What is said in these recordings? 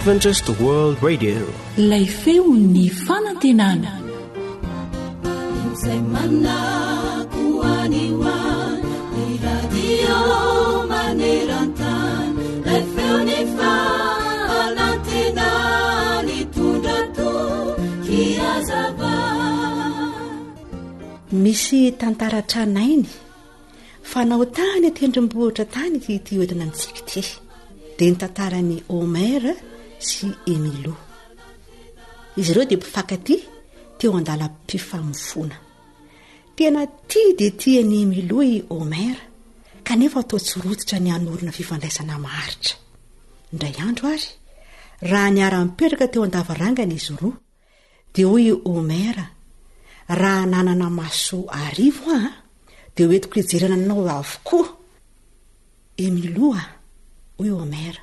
Adventist World Radio. Ilay feon'ny fanantenana. Izay manako any ho any, ny radio maneran-tany, ilay feon'ny fanantenana nitondra toky hazava. Misy tantara tranainy Fanao tany an-tendrombohitra tany ity ity hoentina amintsika ity. Dia ny tantaran'i Homer sy Emilou. Izy ireo dia mpifankatia teo an-dalam-pifamofoana. Tena tia dia tia an'i Emilou i Homer, kanefa toa tsy rototra ny hanorina fifandraisana maharitra. Indray andro ary, raha niara-nipetraka teo an-davarangana izy roa, Dia hoy i Homer, Raha nanana maso arivo aho, dia ho entiko hijerena anao avokoa. Emilou a, hoy Homer,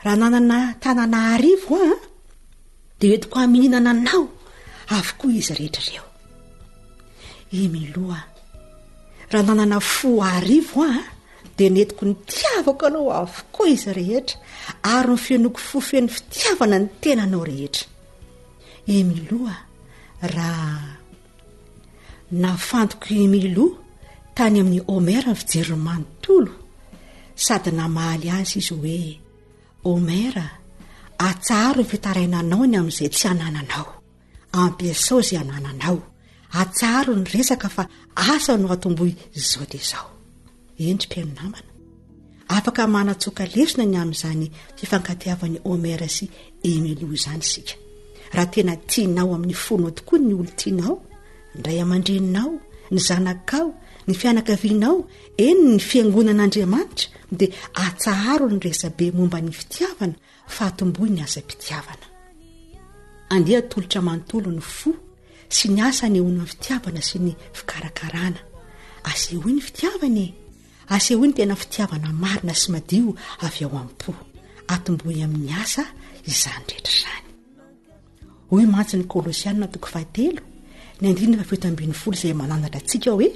raha nanana tanana arivo aho, dia ho entiko hamihinana anao avokoa izy rehetra ireo. Emilou a, raha nanana fo arivo aho, dia nentiko nitiavako anao avokoa izy rehetra, ary nofenoiko fo feno fitiavana ny tenanao rehetra. Emilou a, raha nafantoko Emilou tany amin'i Homer ny fijeriny manontolo, sady namaly azy izy hoe, Homer a, atsaharo ny fitarainanao ny amin'izay tsy anananao. Ampiasao izay anananao. Atsaharo ny resaka fa asa no atombohy izao dia izao. Eny ry mpihaino namana. Afaka manatsoaka lesona ny amin'izany fifankatiavan'i Homer sy Emilio izany isika. Raha tena tianao amin'ny fonao tokoa ny olon-tianao, ny ray aman-dreninao, ny zanakao, ny fianakavianao, eny ny fiangonan'Andriamanitra, dia atsaharo ny resabe momba ny fitiavana fa atombohy ny asam-pitiavana. Andeha atolotra manontolo ny fo sy ny asa anehoana ny fitiavana sy ny fikarakarana. Asehoy ny fitiavana e! Asehoy ny tena fitiavana marina sy madio avy ao am-po. Atombohy amin'ny asa izany rehetra izany. Hoy mantsy ny Kolosiana toko fahatelo, ny andininy fahafito ambin'ny folo izay mananatra antsika hoe,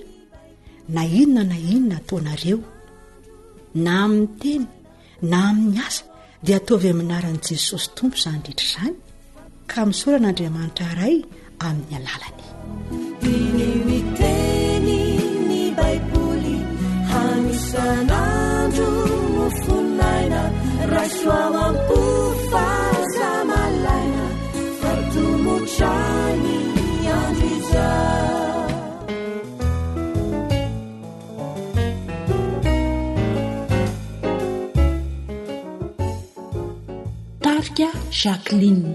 Na inona na inona ataonareo, na amin'ny teny na amin'ny asa, dia ataovy amin'ny anaran'i Jesosy Tompo izany rehetra izany, ka misaora an'Andriamanitra Ray amin'ny alalany. Diniho ny teny ny Baiboly hanisan'andro mofon'aina raiso ao am-po fa aza malaina fa tomotra ny andro izao. Tarika Jacqueline.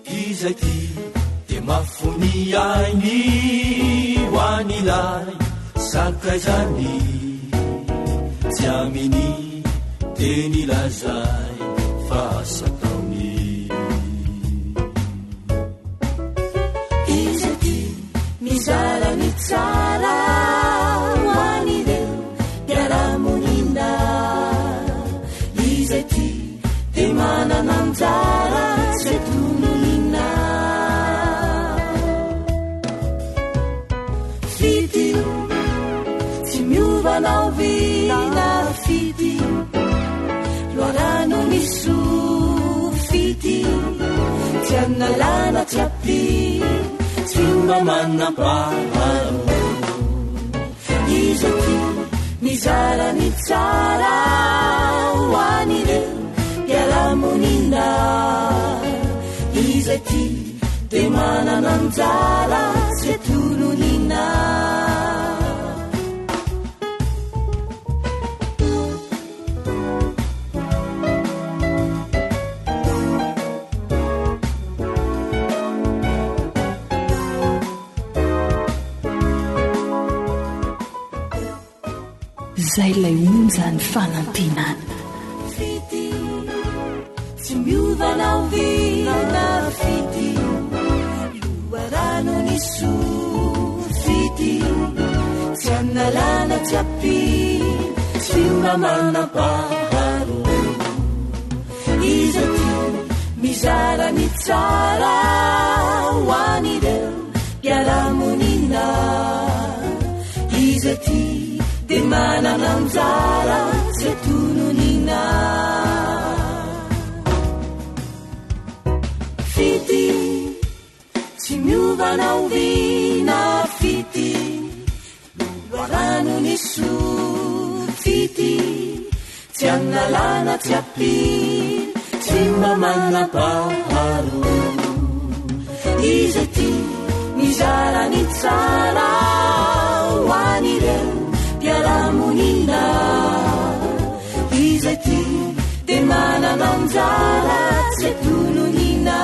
Izay tia dia mafy ny ainy ho an'ilay sakaizany tsy aminy teny lazay fa asa ataony. Izay tia mizara ny tsara ho an'ireo mpiara-monina. Izay tia dia manana anjara tsy tononina. Fitia tsy miova na oviana fitia loharano ny soa fitia tsy analana tsy ampiana tsy mba manam-paharoa. Iza tia mizara ny tsara ho an'ireo mpiara-monina. Iza tia dia manana anjara tsy tononina. Izay ilay onjan'ny fanantenana. Fitia tsy miova na oviana fitia loharano ny soa fitia tsy analana tsy ampiana tsy mba manam-paharoa iza tia mizara ny tsara ho an'ireo mpiara-monina iza tia dia manana anjara tsy atononina. mpanao vina fitia Loharano ny soa fitia Tsy analana tsy ampiana Tsy mba manam-paharoa Izay tia mizara ny tsara Ho an'ireo mpiara-monina Izay tia dia manana anjara Tsy adononina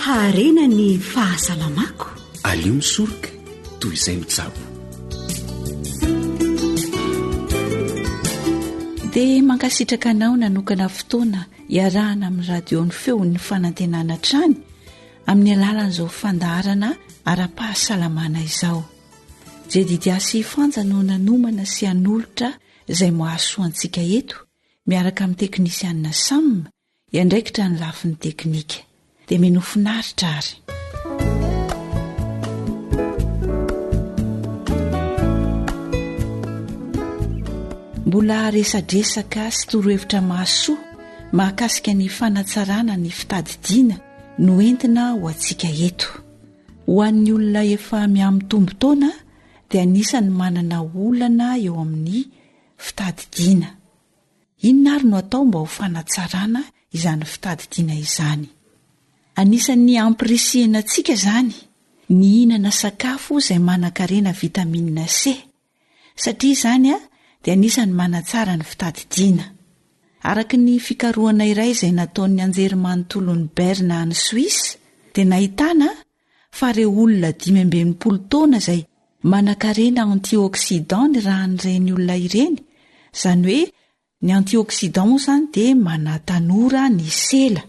Haharena ny fahasalamako. Aleo misoroka toy izay mitsabo. Dia mankasitraka anao nanokana fotoana iarahana amin'ny radio ny feon'ny fanantenana hatrany amin'ny alalan'izao fandaharana ara-pahasalamana izao. Jedidia sy Fanja no nanomana sy hanolotra izay mahasoa antsika eto miaraka amin'ny teknisianina Sam hiandraikitra ny lafiny teknika. Dia mino finaritra ary. Mbola resadresaka sy torohevitra mahasoa mahakasika ny fanatsarana ny fitadidiana no entina ho antsika eto. Ho an'ny olona efa mihamitombo taona dia anisan'ny manana olana eo amin'ny fitadidiana. Inona ary no atao mba ho fanatsarana izany fitadidiana izany? Anisan'ny ampirisihina antsika izany ny hihinana sakafo izay manankarena vitamine C, satria izany dia anisan'ny manatsara ny fitadidiana. Araka ny fikarohana iray izay nataon'ny Anjerimanontolon'i Berne any Suisse dia nahitana fa ireo olona 65 taona izay manankarena antioxydant ny ràn'ireny olona ireny, izany hoe Ny antioxydant moa izany dia manatanora ny sela.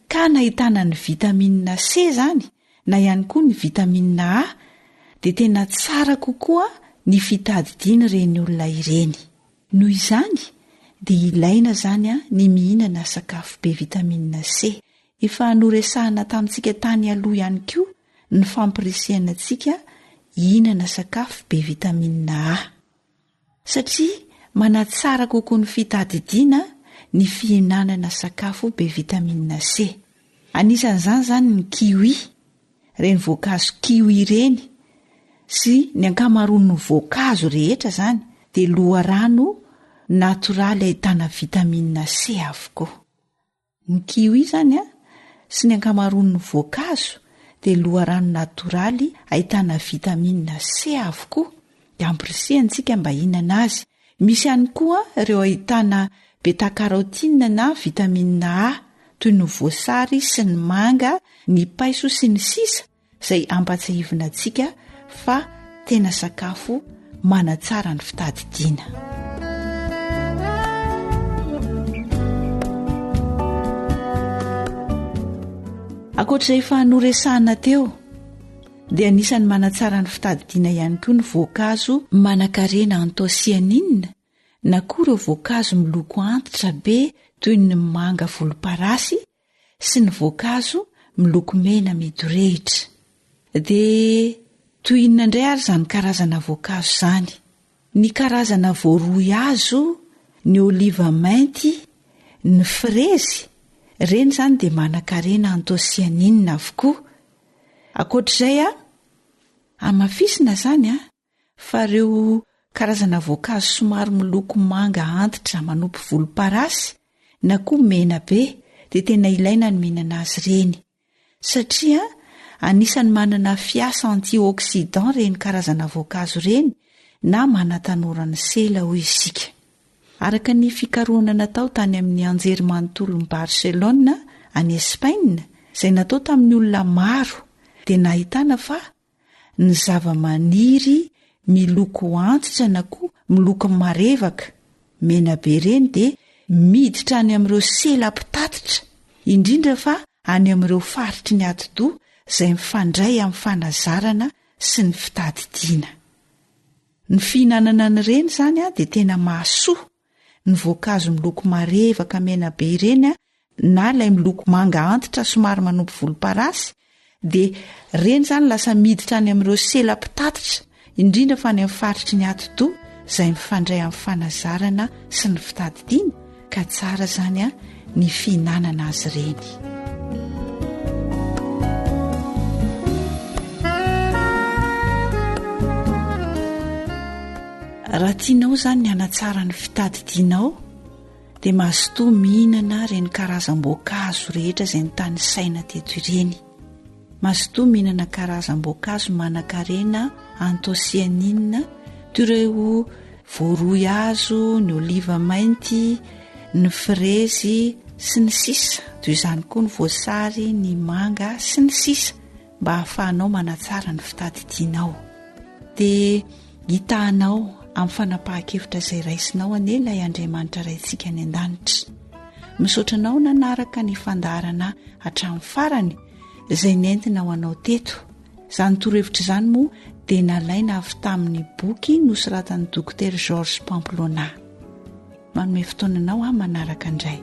Ka nahitana ny vitamine C izany na ihany koa ny vitamine A dia tena tsara kokoa ny fitadidiana ireny olona ireny. Noho izany dia ilaina izany ny mihinana sakafo be vitamine C. Efa noresahana tamintsika tany aloha ihany koa ny fampirisihana antsika hihinana sakafo be vitamine A. Satria manatsara kokoa ny fitadidiana ny fihinanana sakafo be vitamine C. Anisan'izany izany ny kiwi, ireny voankazo kiwi ireny sy ny ankamaroan'ny voankazo rehetra izany dia loharano natoraly ahitana vitamine C avokoa. Ny kiwi izany sy ny ankamaroan'ny voankazo dia loharano natoraly ahitana vitamine C avokoa, dia ampirisihana isika mba hihinana azy. Misy ihany koa ireo ahitana beta-carotene na vitamine A toy ny voasary sy ny manga, ny paiso sy ny sisa izay ampatsiahivina antsika fa tena sakafo manatsara ny fitadidiana. Ankoatra izay efa noresahana teo dia anisan'ny manatsara ny fitadidiana ihany koa ny voankazo manankarena anthocyanine na koa ireo voankazo miloko antitra be toy ny manga volomparasy sy ny voankazo miloko mena midorehitra. Dia toy inona indray ary izany karazana voankazo izany? Ny karazana voaroy hazo, ny oliva mainty, ny frezy, ireny izany dia manankarena anthocyanine avokoa. Ankoatr'izay, hamafisina izany an, fa ireo karazana voankazo somary miloko manga antitra manopy volomparasy na koa mena be dia tena ilaina ny mihinana azy ireny satria anisan'ny manana fiasa antioxydant ireny karazana voankazo ireny na manatanora ny sela hoy isika. Araka ny fikarohana natao tany amin'ny Anjerimanontolon'i Barcelone any Espaina izay natao tamin'ny olona maro dia nahitana fa ny zavamaniry miloko antitra na koa miloko marevaka, mena be ireny dia miditra any amin'ireo sela mpitatitra, indrindra fa any amin'ireo faritry ny atidoha izay mifandray amin'ny fanazarana sy ny fitadidiana. Ny fihinanana an'ireny izany dia tena mahasoa, ny voankazo miloko marevaka mena be ireny na ilay miloko manga antitra somary manopy volomparasy dia ireny izany lasa miditra any amin'ireo sela mpitatitra, indrindra fa any amin'ny faritry ny atidoha izay mifandray amin'ny fanazarana sy ny fitadidiana ka tsara izany a ny fihinanana azy ireny. Raha tianao izany ny hanatsara ny fitadidianao dia mazotoa mihinana ireny karazam-boankazo rehetra izay notanisaina teto ireny. Mazotoa mihinana karazam-boankazo manankarena anthocyanine toy ireo voaroy hazo, ny oliva mainty, ny frezy sy ny sisa Toy izany koa ny voasary, ny manga sy ny sisa mba hahafahanao manatsara ny fitadidianao. Dia hitahanao amin'ny fanapahan-kevitra izay raisinao anie ilay Andriamanitra Raintsika any an-danitra. Misaotra anao nanaraka ny fandaharana hatramin'ny farany izay nentina ho anao teto. Izany torohevitra izany moa dia nalaina avy tamin'ny boky nosoratan'ny Dokotera Georges Pamplona. Manome fotoana anao aho manaraka indray.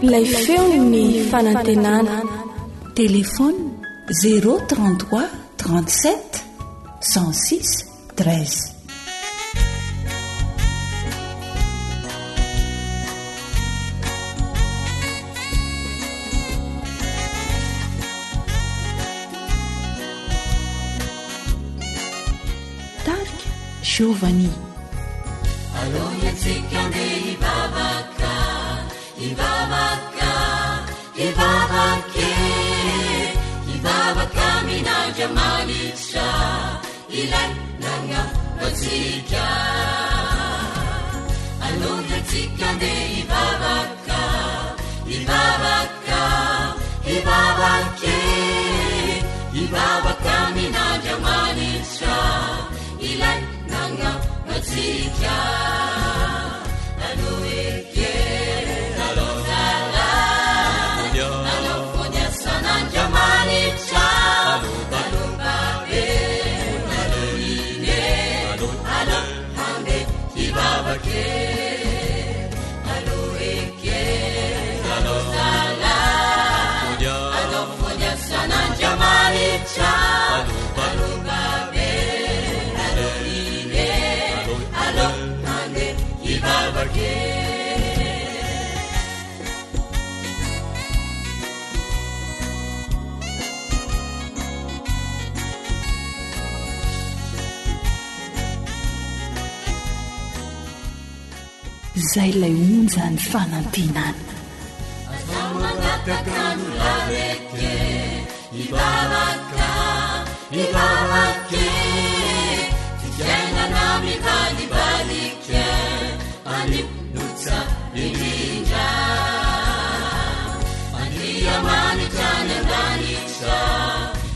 Ilay feon'ny fanantenana. Téléphone 033 37 106 13. Tarika Giovanni. Aleo isika andeha hivavaka, hivavaka, hivavaka e, hivavaka amin'Andriamanitra ilay nagnano antsika. Aleo isika andeha hivavaka, hivavaka, hivavaka e, hivavaka amin'Andriamanitra ilay nagnano antsika. Aleo ekena, aleo zalahy, aleo fony asan'Andriamanitra, aleo babe, aleo ine, aleo handeha hivavaka e. Aleo ekena, aleo zalahy, aleo fony asan'Andriamanitra, aleo babe, aleo ine, aleo handeha hivavaka e. Izay ilay onjan'ny fanantenana. Aza mangataka andro laveke, hivavaka, hivavaka e. Ty fiainana mivalibadika, anio no tsara indrindra. Andriamanitra any an-danitra,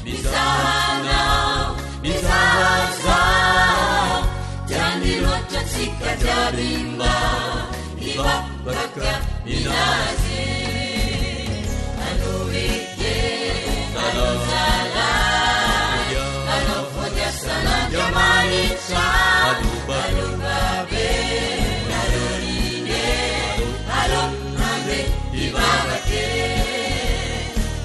mizaha anao, mizaha ahy. Tiany loatra tsika jiaby mba hivavaka aminazy. Aleo ekena, aleo zalahy, aleo fody asan'Andriamanitra, aleo babe, aleo rine, aleo handeha hivavaka e.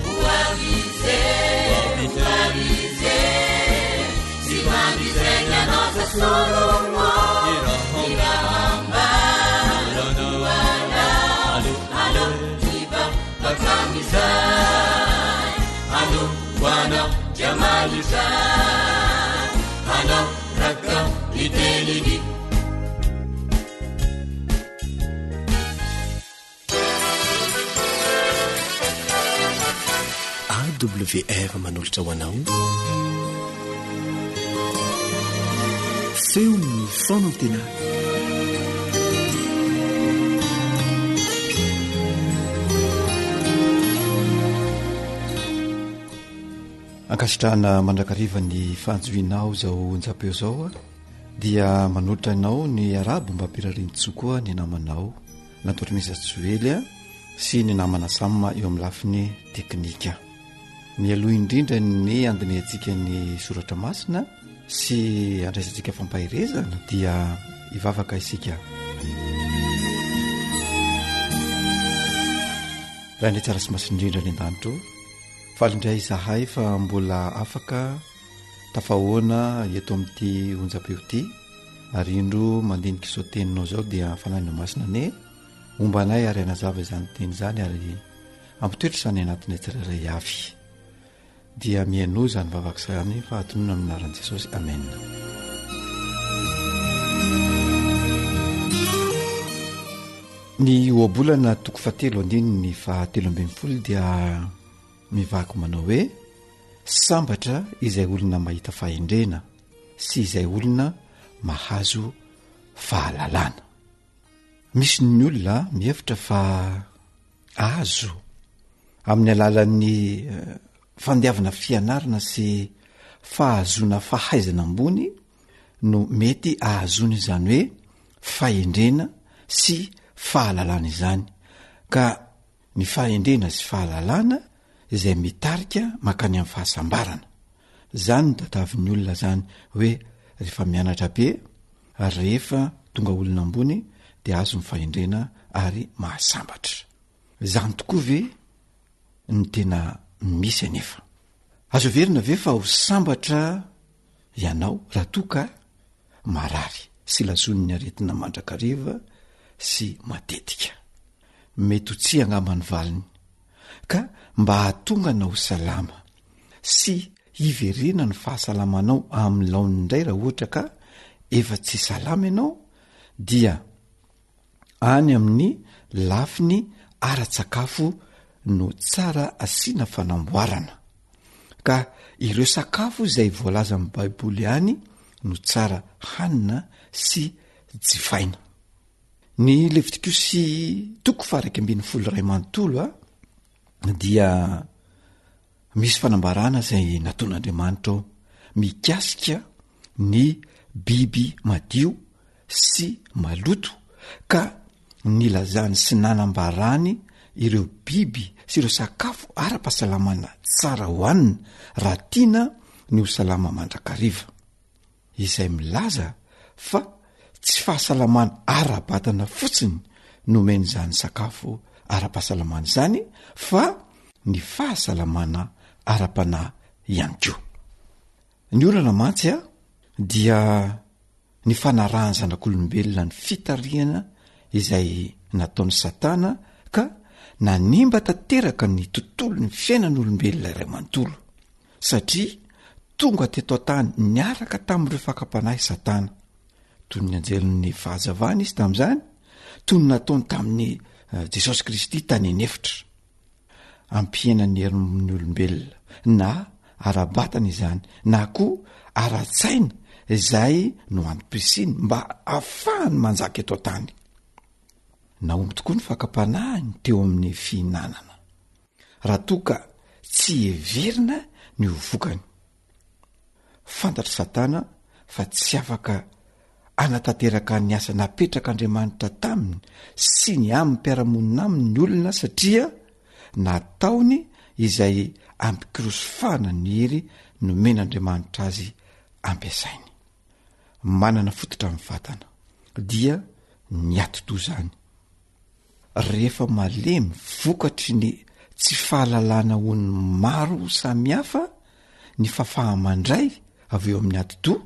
Ho avy izy e, ho avy izy e, tsy ho avy izay ny anao za Solomo. AWR manolotra ho anao Feon'ny fanantenana. Ankasitrahana mandrakariva ny fahanjohinao izao onjam-peo izao dia manolotra anao ny arabo mba mpirarintsoa koa ny namanao Natorimisa Joely sy ny namana Sam eo amin'ny lafiny teknika. Mialoha indrindra ny andinihantsika ny soratra masina sy andraisantsika fampaherezana dia hivavaka isika. Rainay tsara sy masina indrindra any an-danitra o, faly indray izahay fa mbola afaka. Tafahoana eto amin'ity onjam-peo ity ary indro mandinika izao teninao izao dia Fanahinao Masina anie homba anay ary hanazava izany teny izany ary hampitoetra izany anatinay tsirairay avy. Dia mihainoa izany vavaka izany fa atonona amin'ny anaran'i Jesosy. Amen. Ny ohabolana toko fahatelo andininy fahatelo ambin'ny folo dia mivaky manao hoe sambatra izay olona mahita fahendrena sy izay olona mahazo fahalalana. Misy ny olona mihevitra fa azo amin'ny alalan'ny eh, fandiavana fianarana sy fahazoana fahaizana ambony no mety ahazoana izany hoe fahendrena sy fahalalana izany ka ny fahendrena sy fahalalana izay mitarika mankany amin'ny fahasambarana. Zany no tatavin'ny olona zany hoe rehefa mianatra be ary rehefa tonga olona ambony de azo ny fahendrena ary mahasambatra. Zany tokoa ve no tena misy anefa? Azo heverina ve fa ho sambatra ianao raha toa ka marary sy lazoin'ny aretina mandrakariva sy matetika? Mety ho tsia angamba ny valiny. Ka mba hahatonga anao ho salama sy hiverenan'ny fahasalamanao amin'ny laoniny indray raha ohatra ka efa tsy salama ianao dia any amin'ny lafiny ara-tsakafo no tsara asiana fanamboarana. Ka ireo sakafo izay voalazan'ny baiboly ihany no tsara hanina sy jifaina. Ny Levitikosy toko faha 11 iray manontolo a dia misy fanambarana izay nataon'Andriamanitra ao mikasika ny biby madio sy maloto ka nilazany sy nanambarany ireo biby sy ireo sakafo ara-pahasalamana tsara hohanina raha tiana ny ho salama mandrakariva. izay milaza fa tsy fahasalamana ara-batana fotsiny no omen'izany sakafo ara-pahasalamana izany fa ny fahasalamana ara-panahy ihany koa. Ny olana mantsy a dia ny fanarahan'ny zanak'olombelona ny fitarihana izay nataon'i Satana ka nanimba tanteraka ny tontolon'ny fiainan'olombelona iray manontolo. Satria tonga teto an-tany niaraka tamin'ireo fakam-panahy Satana. Toy ny anjelin'ny fahazavana izy tamin'izany, toy ny nataony tamin'i eh, Jesosy Kristy tany an'efitra. Ampihena ny herin'ny olombelona, na ara-batana izany, na koa ara-tsaina izay no antom-pisiany mba ahafahany manjaka eto an-tany. Nahomby tokoa ny fakam-panahiny teo amin'ny fihinanana. raha toa ka tsy heverina ny ho vokany. Fantatr'i Satana fa tsy afaka hanatanteraka ny asa napetrak'Andriamanitra taminy sy ny amin'ny mpiara-monina aminy ny olona satria nataony izay ampikirosofahana ny hery nomen'Andriamanitra azy ampiasainy. Manana fototra amin'ny vatana dia ny atidoha izany. rehefa malemy vokatry ny tsy fahalalana ony maro samihafa ny fahafaha-mandray avy eo amin'ny atidoha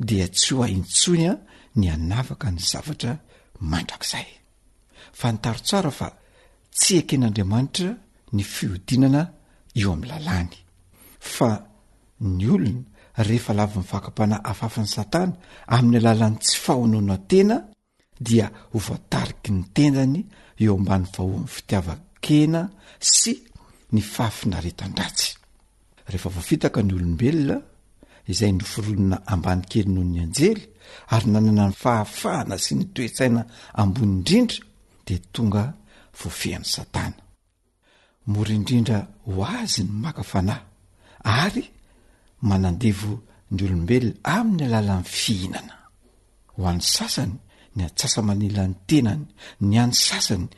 dia tsy ho hay intsony a ny hanavaka ny zavatra mandrakizay. Fantaro tsara fa tsy eken'Andriamanitra ny fihodinana eo amin'ny lalàny fa ny olona rehefa lavin'ny fakam-panahy afafin'i Satana amin'ny alalan'ny tsy fahononan-tena dia ho voatariky ny tendany eo ambany vahohon'ny fitiavan-kena sy ny fahafinaretan-dratsy. Rehefa voafitaka ny olombelona, izay noforonina ambany kely noho ny anjely ary nanana ny fahafahana sy ny toe-tsaina ambony indrindra, dia tonga voafehin'i Satana. Mora indrindra ho azy ny maka fanahy ary manandevo ny olombelona amin'ny alalan'ny fihinana. Ho an'ny sasany ny antsasa-manilan'ny tenany, ny an'ny sasany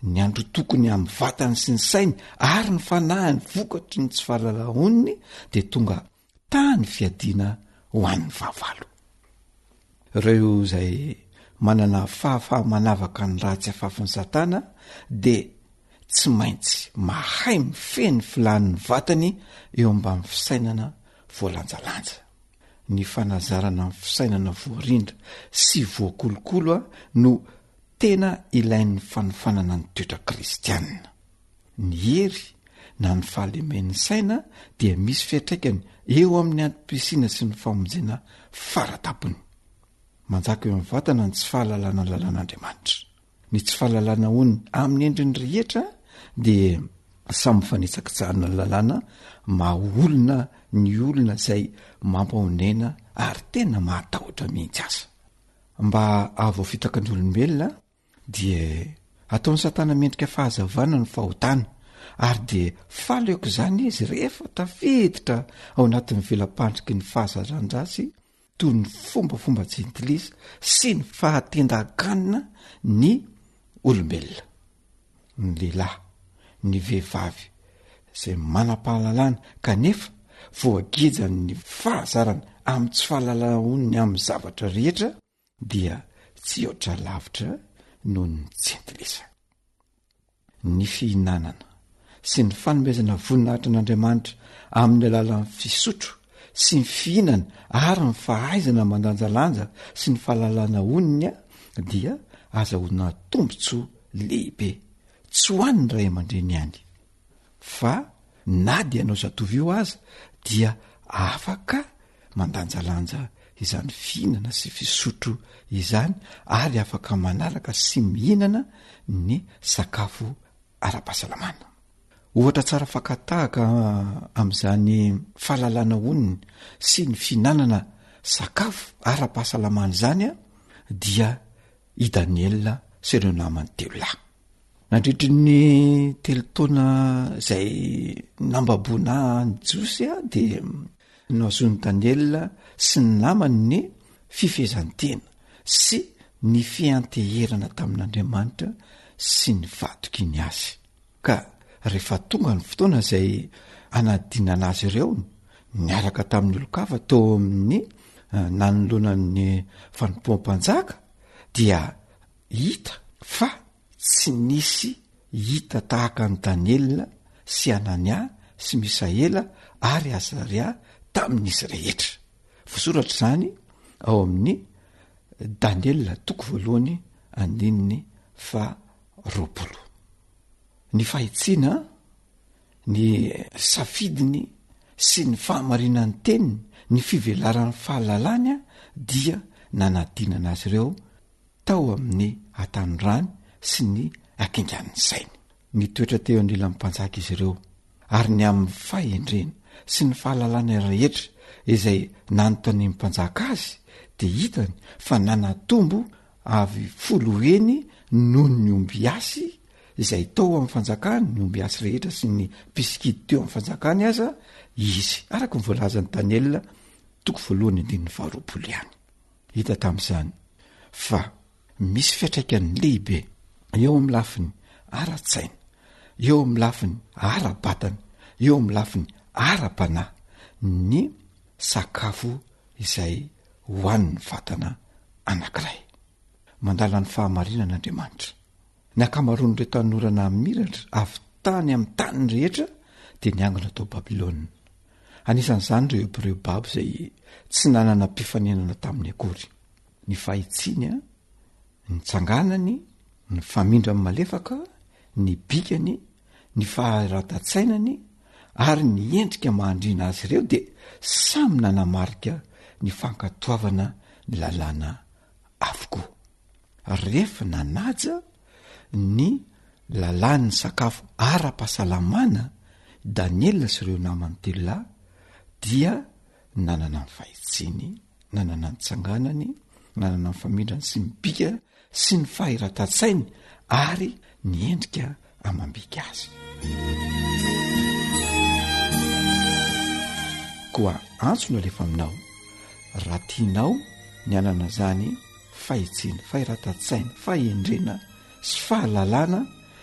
ny androtokony amin'ny vatany sy ny sainy ary ny fanahiny vokatry ny tsy fahalalaoniny dia tonga tany fiadiana ho an'ny fahavalo. Ireo izay manana fahafaha-manavaka ny ratsy afafin'i Satana dia tsy maintsy mahay mifehy ny filàn'ny vatany eo ambany fisainana voalanjalanja. Ny fanazarana ny fisainana voarindra sy voakolokolo no tena ilain'ny fanofanana ny toetra kristianina. Ny hery na ny fahalemen'ny saina dia misy fiantraikany eo amin'ny antom-pisiana sy ny famonjena fara-tampony. Manjaka eo amin'ny vatana ny tsy fahalalana ny lalàn'Andriamanitra. Ny tsy fahalalana onony amin'ny endriny rehetra dia samy fanitsakitsahana ny lalàna maha olona ny olona izay mampahonena ary tena mahatahotra mihitsy aza. Mba hahavoafitaka ny olombelona dia ataon'i Satana miendrika fahazavana ny fahotana ary dia faly aoka izany izy rehefa tafiditra ao anatin'ny vela-pandriky ny fahazaran-dratsy toy ny fombafomba jentilisa sy ny fahatendan-kanina ny olombelona. Ny lehilahy, ny vehivavy izay manam-pahalalana kanefa voagejan'ny fahazarana amin'ny tsy fahalalana onony amin'ny zavatra rehetra dia tsy hihoatra lavitra noho ny jentilisa. Ny fihinanana sy ny fanomezana voninahitra an'Andriamanitra amin'ny alalan'ny fisotro sy ny fihinana ary ny fahaizana mandanjalanja sy ny fahalalana onony dia azahoana tombontsoa lehibe tsy ho an'ny ray aman-dreny ihany fa na dia anao zatovo io aza dia afaka mandanjalanja izany fihinana sy fisotro izany ary afaka manaraka sy mihinana ny sakafo ara-pahasalamana. Ohatra tsara fakatahaka amin'izany fahalalana onony sy ny fihinanana sakafo ara-pahasalamana izany dia i Daniela sy ireo namany telo lahy. Nandritry ny telo taona izay nambaboana ny Jiosy dia nohazoan'i Daniela sy ny namany ny fifehezan-tena sy ny fianteherana tamin'Andriamanitra sy ny fahatokiany azy. Ka rehefa tonga ny fotoana izay anadinana azy ireo niaraka tamin'ny olon-kafa teo amin'ny eh, nanoloana ny fanompoam-panjaka dia hita fa tsy nisy hita tahaka an'i Daniela sy Anania sy Misaela ary Azaria tamin'izy rehetra. Voasoratra izany ao amin'ny Daniela toko voalohany andininy faha 20. Ny fahitsiana, ny safidiny sy ny fahamarinan'ny teniny, ny fivelaran'ny fahalalany dia nanadinana azy ireo tao amin'ny hatanorany sy ny hakingan'ny sainy. Nitoetra teo anilan'ny mpanjaka izy ireo, ary ny amin'ny fahendrena sy ny fahalalana rehetra izay nanontanian'ny mpanjaka azy, dia hitany fa nanatombo avy folo heny noho ny ombiasy izay tao amin'ny fanjakany, ny ombiasy rehetra sy ny mpisikidy teo amin'ny fanjakany aza izy, araka ny voalazan'i Daniela toko voalohany andininy faharoapolo ihany. Hita tamin'izany fa misy fiantraikany lehibe eo amin'ny lafiny ara-tsaina, eo amin'ny lafiny ara-batana, eo amin'ny lafiny ara-panahy ny sakafo izay hohanin'ny vatana anankiray. Mandala ny fahamarinana Andriamanitra. Ny ankamaroan'ireo tanora namiratra avy tany amin'ny tany rehetra dia niangona tao Babylona. Anisan'izany ireo Hebreo babo izay tsy nanana mpifaninana taminy akory. Ny fahitsiany, ny tsanganany, ny famindrany malefaka, ny bikany, ny faharatan-tsainany ary ny endrika mahandriana azy ireo dia samy nanamarika ny fankatoavana ny lalàna avokoa. Rehefa nanaja ny lalàn'ny sakafo ara-pahasalamana i Daniela sy ireo namany telo lahy dia nanana ny fahitsiany, nanana ny tsanganany, nanana ny famindrany sy ny bika sy ny fahiratan-tsainy ary ny endrika amam-bika azy. Koa antso no alefa aminao raha tianao ny hanana izany fahitsiana, fahiratan-tsaina, fahendrena sy fahalalana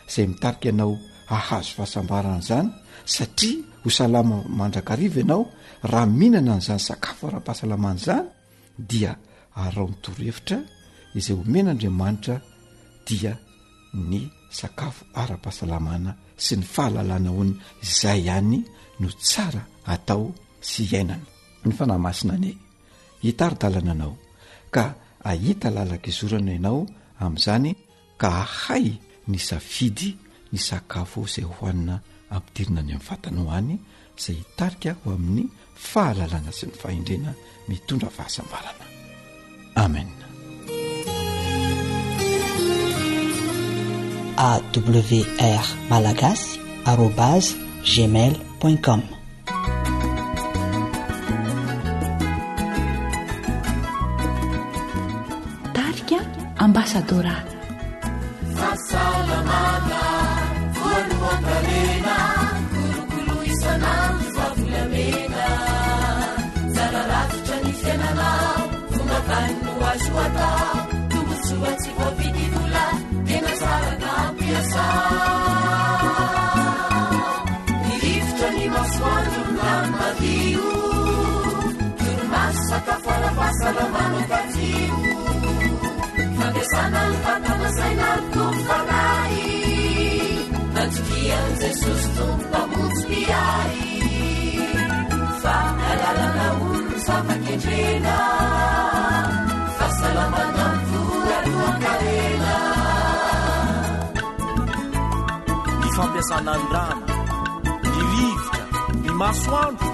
izay mitarika anao hahazo fahasambarana izany satria ho salama mandrakariva ianao raha mihinana an'izany sakafo ara-pahasalamana izany dia arao ny torohevitra izay omen'Andriamanitra dia ny sakafo ara-pahasalamana sy ny fahalalana hono izay ihany no tsara atao sy iainana. Ny Fanahy Masina anie. hitari-dalana anao ka hahita lalan-kizorana ianao amin'izany ka hahay ny safidy ny sakafo izay hohanina ampidirina any amin'ny vatanao any izay hitarika ho amin'ny fahalalana sy ny fahendrena mitondra fahasambarana. Amen. Awr Malagasy arobase gmail point com. Tarika Ambassadora. Fahasalamana voalohan-karena, kolokolo isan'andro fa volamena. Tsara rafitra ny fiainana, fomba tany no azo atao, tombontsoa tsy voavidy vola, tena tsara ka ampiasao. Ny rivotra, ny masoandro, ny rano madio, torimaso, sakafo ara-pahasalamana tadio. Fampiasana ny vatana, saina ary tompo fanahy, natokian'i Jesosy Tompo Mpamonjy mpiahy. Fahalalana olona zava-kendrena, fahasalamana voalohan-karena. Ny fampiasana ny rano, ny rivotra, ny masoandro,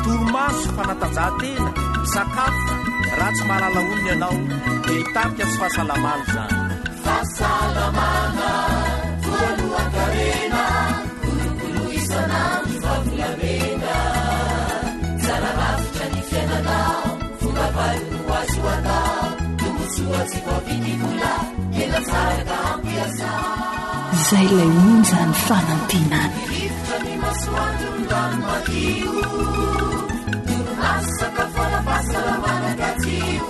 torimaso, fanatanjahantena, sakafo, raha tsy mahalala olona ianao dia hitarika tsy fahasalamana izany. Fahasalamana voalohan-karena, kolokolo isan'andro fa volamena. Tsara rafitra ny fiainanao, fomba valiny ho azo atao, tombontsoa tsy voavidy vola, tena tsara ka ampiasao. Izay ilay onjan'ny fanantenana. Rivotra ny masoandro ny rano madio, torimaso sakafo ara-pahasalamana kajiho.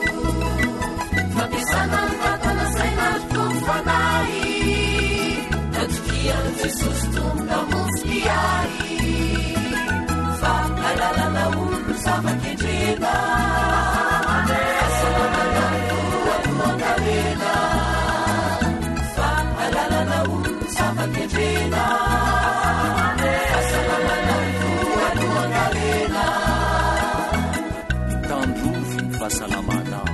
Fampiasana ny vatana saina ary tompo fanahy, natokian'i Jesosy Tompo Mpamonjy mpiahy. Fahalalana olona zava-kendrena, fahasalamana voalohan-karena. Fahalalana olona zava-kendrena, fahasalamana voalohan-karena. Tandrovy ny fahasalamanao.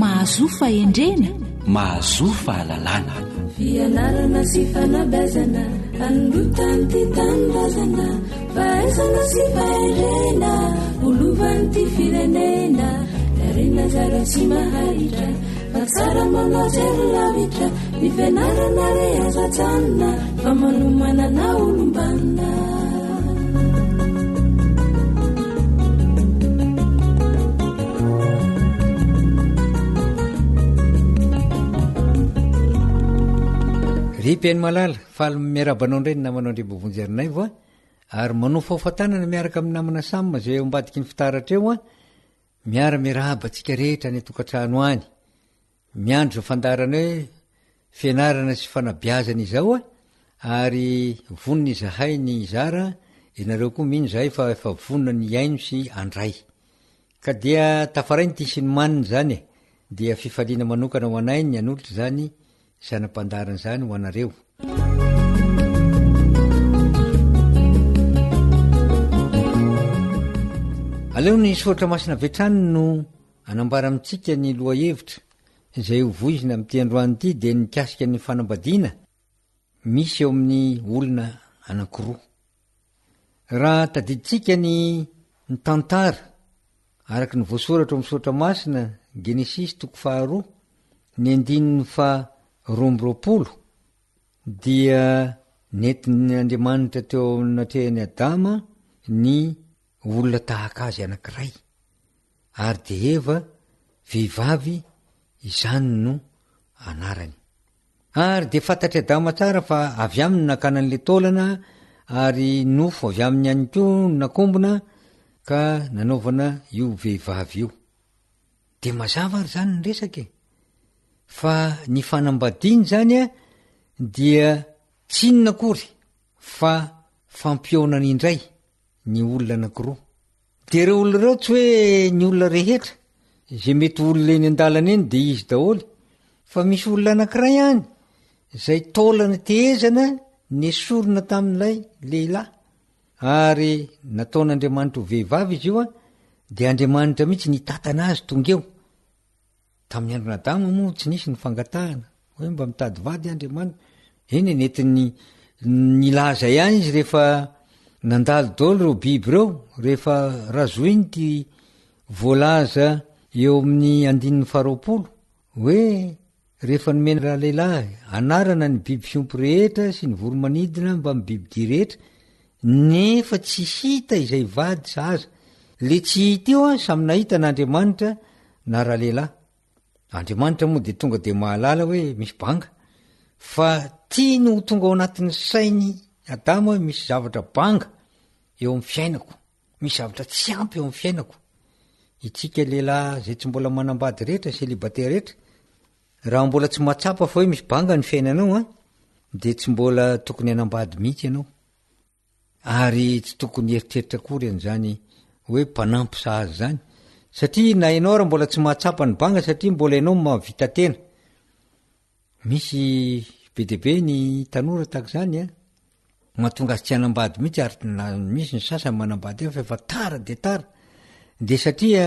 Mahazoa fahendrena. Mahazoa fahalalana. Fianarana sy fanabeazana hanondrotan'ity tanindrazana fahaizana sy fahendrena ho lovan'ity firenena Tarina zara tsy maharitra fa tsara manao jery lavitra ny fianarana re aza ajanona fa manomanana olom-banona. Ry mpihaino malala, faly miarahaba anao indray ny namanao Andriambovonjy Ernaivo a, ary manofahofa tanana miaraka amin'ny namana Sam izay eo ambadiky ny fitaratra eo a, miara miarahaba antsika rehetra any an-tokantrano any. Miandry izao fandaharana hoe fianarana sy fanabeazana izao a, ary vonona izahay ny hizara, ianareo koa mino izahay fa efa vonona ny hihaino sy handray. Ka dia tafaray ny tia sy ny manina izany e, dia fifaliana manokana ho anay ny hanolotra izany zana-pandaharana izany ho anareo. Aleo ny soratra masina avy hatrany no Hanambara amintsika ny lohahevitra izay ho voizina amin'ity androany ity dia ny mikasika ny fanambadiana misy eo amin'ny olona anankiroa. Raha tadidintsika ny ny tantara araka ny voasoratra ao amin'ny soratra masina Genesisy toko faharoa ny andininy faha 22 dia nentin'Andriamanitra teo anatrehan'i Adama ny olona tahaka azy anankiray. Ary dia Eva, vehivavy, izany no anarany. Ary dia fantatr'i Adama tsara fa avy aminy no nakana an'ilay taolana, ary nofo avy aminy ihany koa no nakombona ka nanaovana io vehivavy io. Dia mazava ary izany ny resaka e! Fa ny fanambadiana izany dia tsy inona akory fa fampihaonana indray ny olona anankiroa. Dia ireo olona ireo tsy hoe ny olona rehetra, izay mety ho olona eny an-dalana eny dia izy daholo, fa misy olona anankiray any, Izay taolana tehezana nesorina tamin'ilay lehilahy ary nataon'Andriamanitra ho vehivavy izy io dia Andriamanitra mihitsy nitatana azy tonga eo. Tamin'ny andron'i Adama moa tsy nisy ny fangatahana hoe mba mitady vady Andriamanitra. Eny e, nentiny nilaza ihany izy rehefa nandalo daholo ireo biby ireo, rehefa razoiny ity voalaza eo amin'ny andininy faharoapolo hoe Rehefa nomena ralehilahy anarana ny biby fiompy rehetra sy ny voro-manidina mbamin'ny bibidia rehetra, nefa tsy hita izay vady sahaza. Le tsy hita io an, samy nahita na Andriamanitra na ralehilahy. Andriamanitra moa dia tonga dia mahalala hoe misy banga. Fa tiany ho tonga ao anatin'ny sain'i Adama hoe misy zavatra banga eo amin'ny fiainako. Misy zavatra tsy ampy eo amin'ny fiainako. Itsika lehilahy izay tsy mbola manambady rehetra, célibataire rehetra, raha mbola tsy mahatsapa fa hoe misy banga ny fiainanao an, dia tsy mbola tokony hanambady mihitsy ianao. Ary tsy tokony hieritreritra akory an'izany hoe mpanampy sahaza izany. Satria na ianao ary mbola tsy mahatsapa ny banga satria mbola ianao mahavita tena. Misy be dia be ny tanora tahaka izany an, mahatonga azy tsy hanambady mihitsy ary na misy ny sasany manambady ihany fa efa tara dia tara, dia satria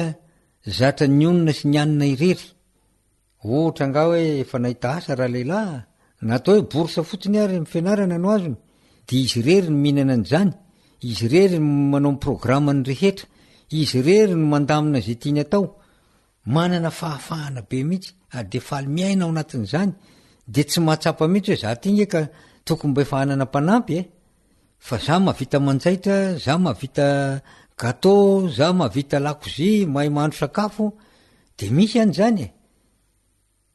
zatra nionona sy nianina irery. Ohatra angaha hoe efa nahita asa ralehilahy, na atao hoe bourse fotsiny ary ny fianarana no azony, dia izy irery no mihinana an'izany, izy irery no manao ny programme-ny rehetra, izy irery no mandamina izay tiany atao, Manana fahafahana be mihitsy ary dia faly miaina ao anatin'izany dia tsy mahatsapa mihitsy hoe za ty nge ka tokony mba efa hanana mpanampy e! Fa za mahavita manjaitra, za mahavita gateau, za mahavita lakozia, mahay mahandro sakafo, dia misy any izany e!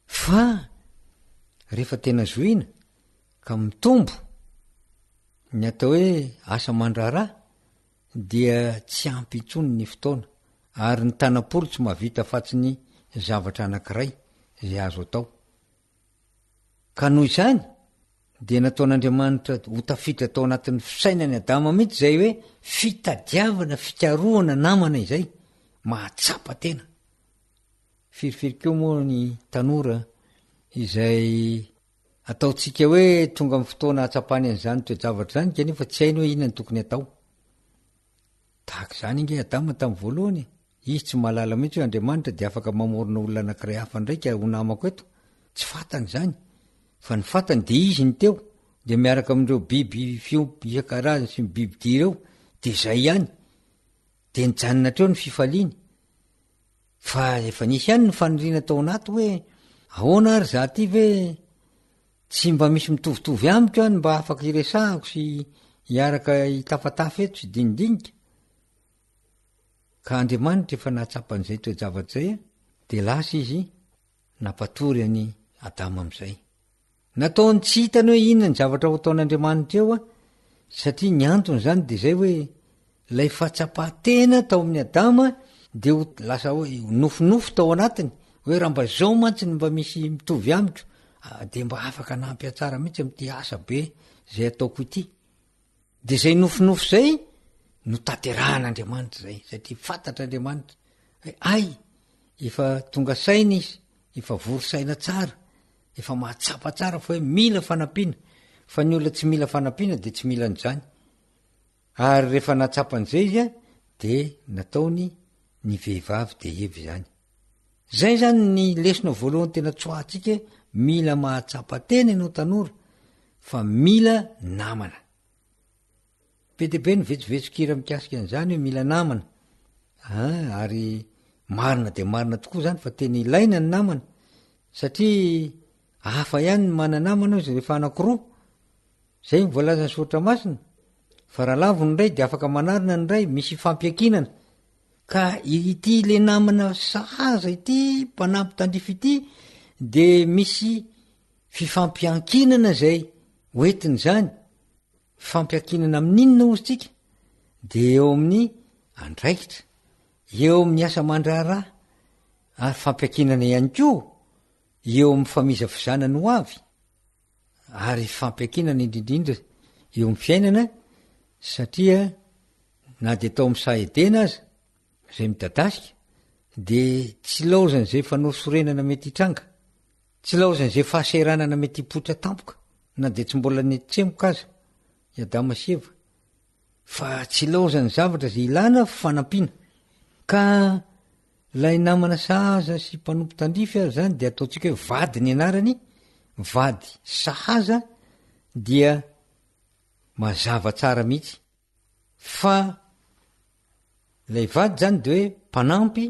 Fa rehefa tena zohina ka mitombo ny atao hoe asa aman-draharaha dia tsy ampy intsony ny fotoana ary ny tanam-polo tsy mahavita afa-tsy ny zavatra anankiray izay azo atao. Ka noho izany dia nataon'Andriamanitra ho tafiditra tao anatin'ny fisainan'i Adama mihitsy izay hoe fitadiavana fikarohana namana izay, mahatsapa tena. Firifiry koa moa ny tanora izay ataontsika hoe tonga amin'ny fotoana hahatsapany an'izany toe-javatra izany kanefa tsy hainy hoe inona no tokony hatao. Tahaka izany ange Adama tamin'ny voalohany e. Izy tsy mahalala mihitsy hoe Andriamanitra dia afaka mamorona olona anankiray hafa indray ka ho namako eto. Tsy fantany izany. Fa ny fantany dia izy no teo, dia miaraka amin'ireo biby fiompy isan-karazany sy ny bibidia ireo, dia izay ihany. Dia nijanona hatreo ny fifaliany. Fa efa nisy ihany ny faniriana tao anaty hoe ahoana ary za ty ve tsy mba misy mitovitovy amiko any mba afaka hiresahako sy hiaraka hitafatafa eto sy dinidinika. Ka Andriamanitra efa nahatsapa an'izay toe-javatra izay dia lasa izy nampatory an'i Adama amin'izay. Nataony tsy hitany hoe inona ny zavatra ho ataon'Andriamanitra eo satria ny antony izany dia izay hoe ilay fahatsapan-tena tao amin'i Adama dia ho lasa hoe nofinofy tao anatiny hoe raha mba izao mantsy no mba misy mitovy amiko dia mba afaka hanampy ahy tsara mihitsy amin'ity asa be izay ataoko ity. Dia izay nofinofy izay no tanterahan'Andriamanitra izay satria fantatr'Andriamanitra hoe ay efa tonga saina izy, efa vory saina tsara, efa mahatsapa tsara fa hoe mila fanampiana, fa ny olona tsy mila fanampiana dia tsy mila an'izany. Ary rehefa nahatsapa an'izay izy dia nataony ny vehivavy dia Eva izany. Zay zany ny lesona voalohany tena tsoahantsika hoe mila mahatsapa tena ianao tanora fa mila namana. Be dia be ny vetsovetson-kira mikasika an'izany hoe mila namana a, ary marina dia marina tokoa zany fa tena ilaina ny namana satria hafa ihany ny mana-namana izy rehefa anankiroa, zay ny voalazan'ny soratra masina fa raha lavo ny iray de afaka manarina ny iray, misy ifampiankinana ka ity le namana sahaza ity mpanampy tandrify ity de misy fifampiankinana zay hoentiny zany. Fampiankinana amin'inona hozy tsika? Dia eo amin'ny andraikitra, eo amin'ny asa aman-draharaha, ary fampiankinana ihany koa eo amin'ny famizavizana ny ho avy, ary fampiankinana indrindrindra eo amin'ny fiainana, satria na dia tao amin'ny saha Edena aza, izay midadasika, dia tsy laozan'izay fanosorenana mety hitranga, tsy laozan'izay fahasahiranana mety hipoitra tampoka. na dia tsy mbola nitsemboka aza i Adama sy Eva, fa tsy ilaozan'ny zavatra izay ilana fanampiana. Ka ilay namana sahaza sy mpanompo tandrify ary izany dia ataontsika hoe vady ny anarany, vady sahaza dia mazava tsara mihitsy fa ilay vady zany de hoe mpanampy,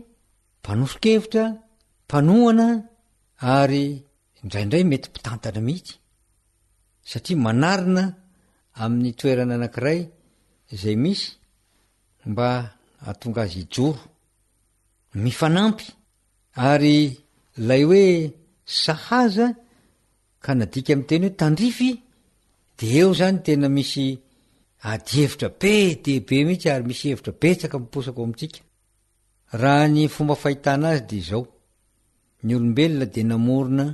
mpanoso-kevitra, mpanohana ary indraindray mety mpitantana mihitsy satria manarina amin'ny toerana anankiray izay misy mba hahatonga azy hijoro, mifanampy ary ilay hoe sahaza Ka nadika amin'ny teny hoe tandrify de eo zany tena misy ady hevitra be dia be mihitsy ary misy hevitra betsaka miposaka ao amintsika. Raha ny fomba fahitana azy de izao, ny olombelona de namorona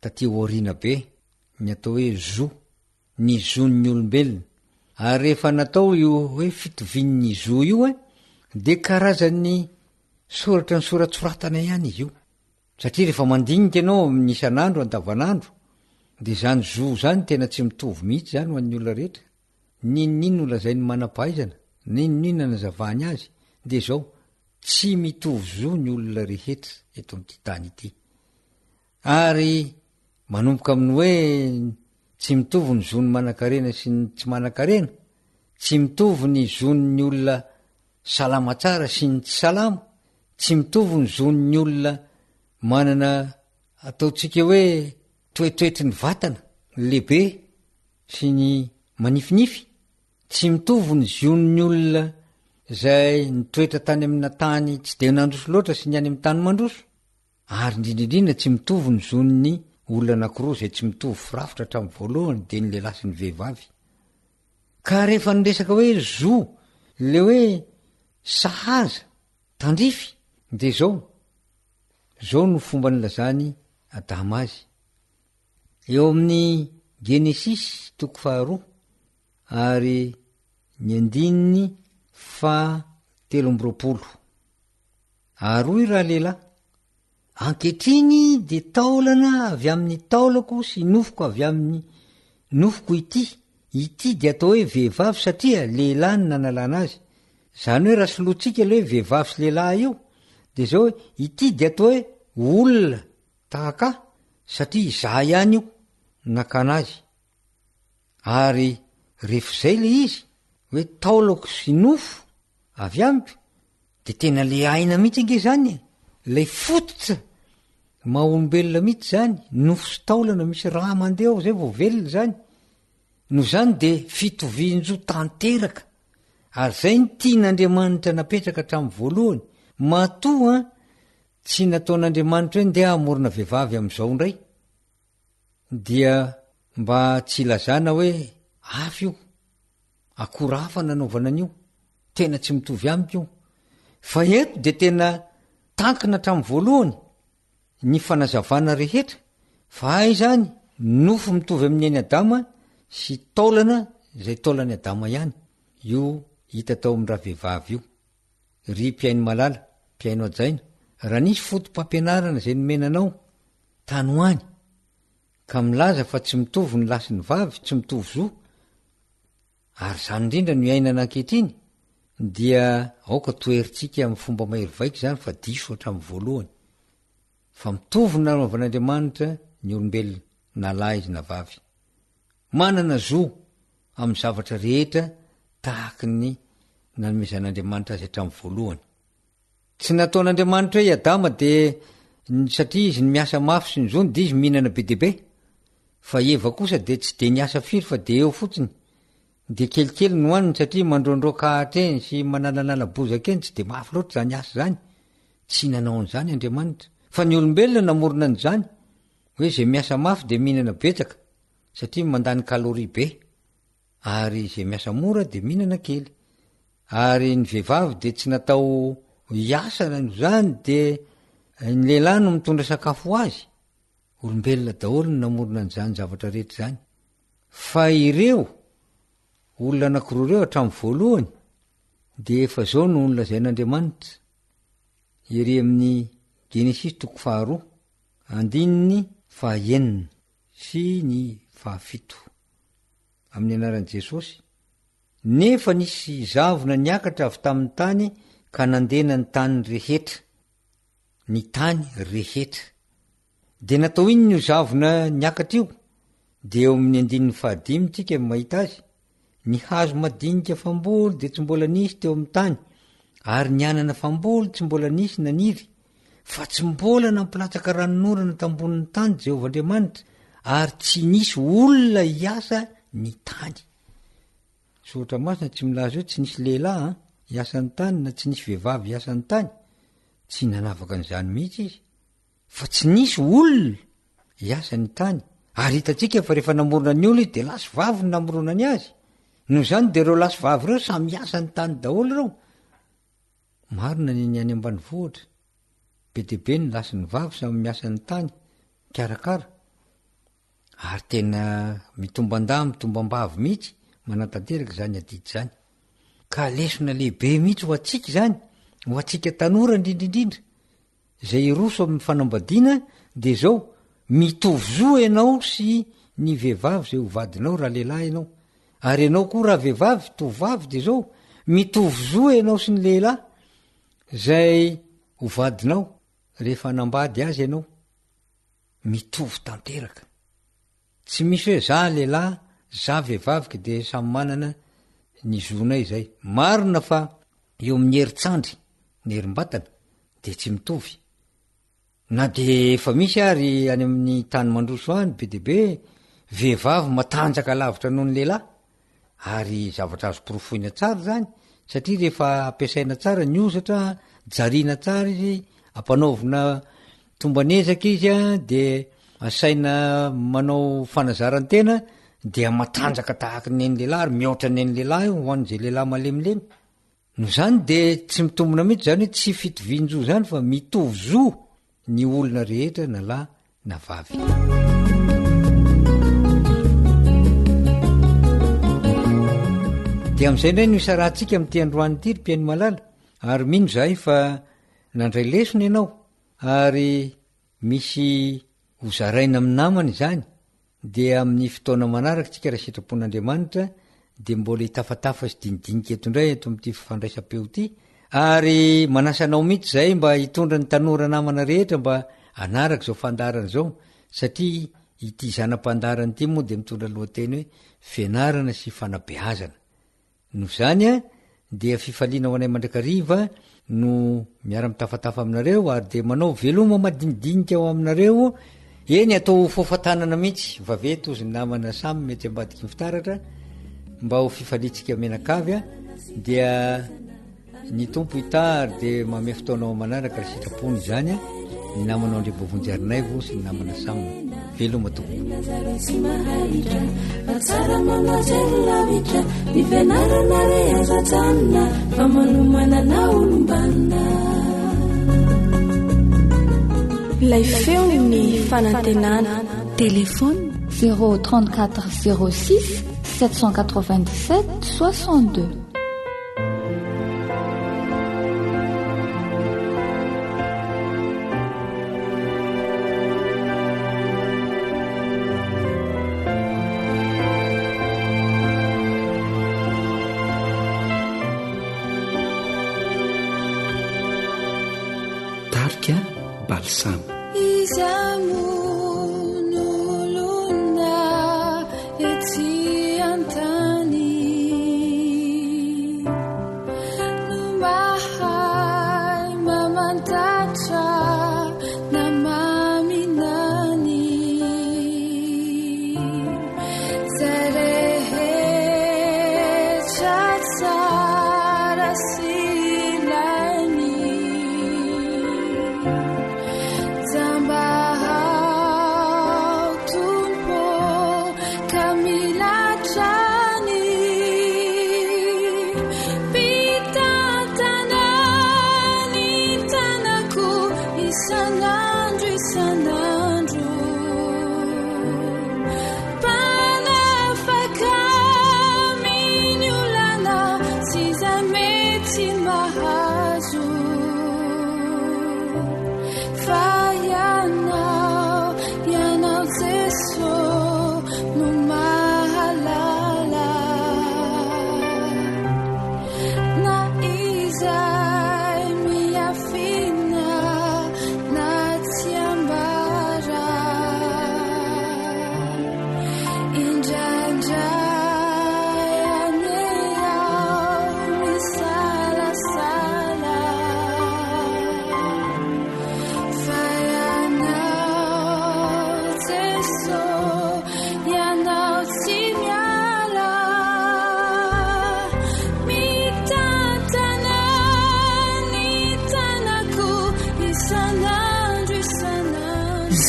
taty aoriana be ny atao hoe zo, ny zon'ny olombelona. Ary rehefa natao io hoe fitovian'ny zo io an, de karazan'ny soratra nosoratsoratana ihany izy io. Satria rehefa mandinika ianao amin'ny isan'andro andavan'andro dia izany zo izany tena tsy mitovy mihitsy izany ho an'ny olona rehetra. N'inon'inona ho lazain'ny manam-pahaizana, n'inon'inona anazavany azy dia izao, tsy mitovy zo ny olona rehetra eto amin'ity tany ity. Ary manomboka amin'ny hoe tsy mitovy ny zon'ny manankarena sy ny tsy manankarena, tsy mitovy ny zon'ny olona salama tsara sy ny tsy salama, tsy mitovy ny zon'ny olona manana ataontsika hoe toetoetry ny vatana lehibe sy ny manifinify, tsy mitovy ny zon'ny olona izay nitoetra tany amina tany tsy dia nandroso loatra sy ny any amin'ny tany mandroso, ary indrindra indrindra tsy mitovy ny zon'ny olona anankiroa izay tsy mitovy firafitra hatramin'ny voalohany dia ny lehilahy sy ny vehivavy. Ka rehefa niresaka hoe zo, le hoe sahaza, tandrify, de zao, zao no fomba nilazan'i Adama azy. Eo amin'ny Genesisy toko faharoa ary ny andininy faha 23. Ary hoy ralehilahy, Ankehitriny dia taolana avy amin'ny taolako sy nofoko avy amin'ny nofoko ity. Ity dia atao hoe vehivavy satria lehilahy no nanalana azy. Izany hoe raha solointsika ilay hoe vehivavy sy lehilahy io dia izao hoe ity dia atao hoe olona tahaka ahy satria izaho ihany io no nakana azy. Ary rehefa izay ilay izy hoe taolako sy nofo avy amiko De tena le aina mihitsy ange zany e! Lay fototra maha olombelona mihitsy zany, nofo sy taolana misy rà mandeha ao zay vao velona zany. Noho zany de fitovian-jo tanteraka, ary zay no tian'Andriamanitra napetraka hatramin'ny voalohany, matoa an tsy nataon'Andriamanitra hoe ndeha hamorona vehivavy amin'izao indray, dia mba tsy ilazana hoe hafa io, akora hafa nanaovana an'io, tena tsy mitovy amiko io. Fa eto dia tena tankina hatramin'ny voalohany ny fanazavana rehetra fa hay izany nofo mitovy amin'ny an'i Adama sy taolana izay taolan'i Adama ihany io hita tao amin'ny ravehivavy io. Ry mpihaino malala, mpihaino hajaina, raha nisy foto-pampianarana izay nomena anao tany ho any ka milaza fa tsy mitovy ny lahy sy ny vavy, tsy mitovy zo, Ary izany indrindra no iainana ankehitriny, dia aoka toherintsika amin'ny fomba mahery vaika izany fa diso hatramin'ny voalohany. Fa mitovy ny nanaovan'Andriamanitra ny olombelona, na lahy izy na vavy. Manana zo amin'ny zavatra rehetra tahaky ny nanomezan'Andriamanitra azy hatramin'ny voalohany. Tsy nataon'Andriamanitra hoe i Adama dia satria izy miasa mafy sy ny zony dia izy mihinana be dia be. Fa i Eva kosa dia tsy dia niasa firy fa dia eo fotsiny. Dia kelikely no hohaniny satria mandroandroaka ahitra eny sy manalanala bozaka eny tsy dia mafy loatra izany asa izany. Tsy nanao an'izany Andriamanitra. Fa ny olombelona namorona an'izany. Hoe izay miasa mafy dia mihinana betsaka satria mandany calorie be. Ary izay miasa mora dia mihinana kely. Ary ny vehivavy dia tsy natao hiasa na noho izany dia ny lehilahy no mitondra sakafo ho azy. Olombelona daholo no namorona an'izany zavatra rehetra izany. Fa ireo olona anankiroa ireo hatramin'ny voalohany dia efa izao no nolazain'Andriamanitra ery amin'ny Genesisy toko faharoa andininy fahaenina sy ny faha. fahafito. Amin'ny anaran'i Jesosy, nefa nisy zavona niakatra avy tamin'ny tany ka nandena ny tany rehetra. Ny tany rehetra. Dia natao inona io zavona niakatra io? Dia eo amin'ny andininy fahadimy tsika no mahita azy, Ny hazo madinika famboly dia tsy mbola nisy teo amin'ny tany, ary ny anana famboly tsy mbola nisy naniry, fa tsy mbola nampilatsaka ranonorana tambonin'ny tany Jehovah Andriamanitra, ary tsy nisy olona hiasa ny tany. Soratra Masina tsy milaza hoe tsy nisy lehilahy an, hiasa ny tany na tsy nisy vehivavy hiasa ny tany. Tsy nanavaka an'izany mihitsy izy. Fa tsy nisy olona hiasa ny tany. Ary hitantsika fa rehefa namorona ny olona izy dia lahy sy vavy no namoronany azy. Noho izany dia ireo lahy sy vavy ireo samy hiasa ny tany daholo ireo. Marina ny ny any ambanivohitra. Be dia be ny lahy sy ny vavy samy miasa ny tany, mikarakara. Ary tena mitomban-dahy mitombam-bavy mihitsy manatanteraka izany adidy izany. Ka lesona lehibe mihitsy ho antsika izany, ho antsika tanora indrindra indrindra. Izay hiroso amin'ny fanambadiana dia izao, mitovy zo ianao sy ny vehivavy izay ho vadinao raha lehilahy ianao. Ary ianao koa raha vehivavy, tovovavy dia izao, mitovy zo ianao sy ny lehilahy izay ho vadinao rehefa hanambady azy ianao. Mitovy tanteraka. Tsy misy hoe za lehilahy, za vehivavy ka dia samy manana ny zonay izay. Marina fa eo amin'ny herin-tsandry, ny herim-batana dia tsy mitovy. Na dia efa misy ary any amin'ny tany mandroso any be dia be vehivavy matanjaka lavitra noho ny lehilahy. Ary zavatra azo porofoina tsara izany satria rehefa ampiasaina tsara ny hozatra, jariana tsara izy, ampanaovina tomban'ezaka izy an, de asaina manao fanazaran-tena dia matanjaka tahaka ny an'ny lehilahy ary mihoatra ny an'ny lehilahy io ho an'izay lehilahy malemilemy. Noho izany dia tsy mitombina mihitsy izany hoe tsy fitovian-jo izany fa mitovy zo ny olona rehetra na lahy na vavy. Dia amin'izay indray no isarahantsika amin'ity androany ity ry mpihaino malala ary mino izahay fa nandray lesona ianao ary misy ho zaraina amin'ny namana izany Dia amin'ny fotoana manaraka tsika raha sitrapon'Andriamanitra dia mbola hitafatafa sy dinidinika eto indray eto amin'ity fifandraisam-peo ity ary manasa anao mihitsy izahay mba hitondra ny tanora namana rehetra mba hanaraka izao fandaharana izao satria ity zana-pandaharana ity moa dia mitondra lohateny hoe fianarana sy fanabeazana. Noho izany dia fifaliana ho anay mandrakariva no miara-mitafatafa aminareo ary dia manao veloma madinidinika ao aminareo, eny atao ho fofa-tanana mihitsy, vaventy hozy ny namana samy mety ambadiky ny fitaratra mba ho fifaliantsika mianakavy dia Ny Tompo hitaha ary dia mamehy fotoana ao manaraka raha sitrapony izany a, ny namanao Andriambovonjy Harinaivo sy ny namana Sam. Veloma tompoko. Tsy maharitra fa tsara manao jery lavitra ny fianarana re aza ajanona fa manomana na olom-banona. Ilay feon'ny fanantenana. Téléphone 034 06 797 62. Tarika Balsam. Iza moa no olona etsy an-tany no mahay mamantatra na maminany izay rehetra tsara sy ilainy? Jamba aho Tompo ka mila hatrany Mpitantana ny tanako isan'andro isan'andro Mpanafaka amin'ny olana sy izay mety mahazo Fa ianao, ianao Jeso no.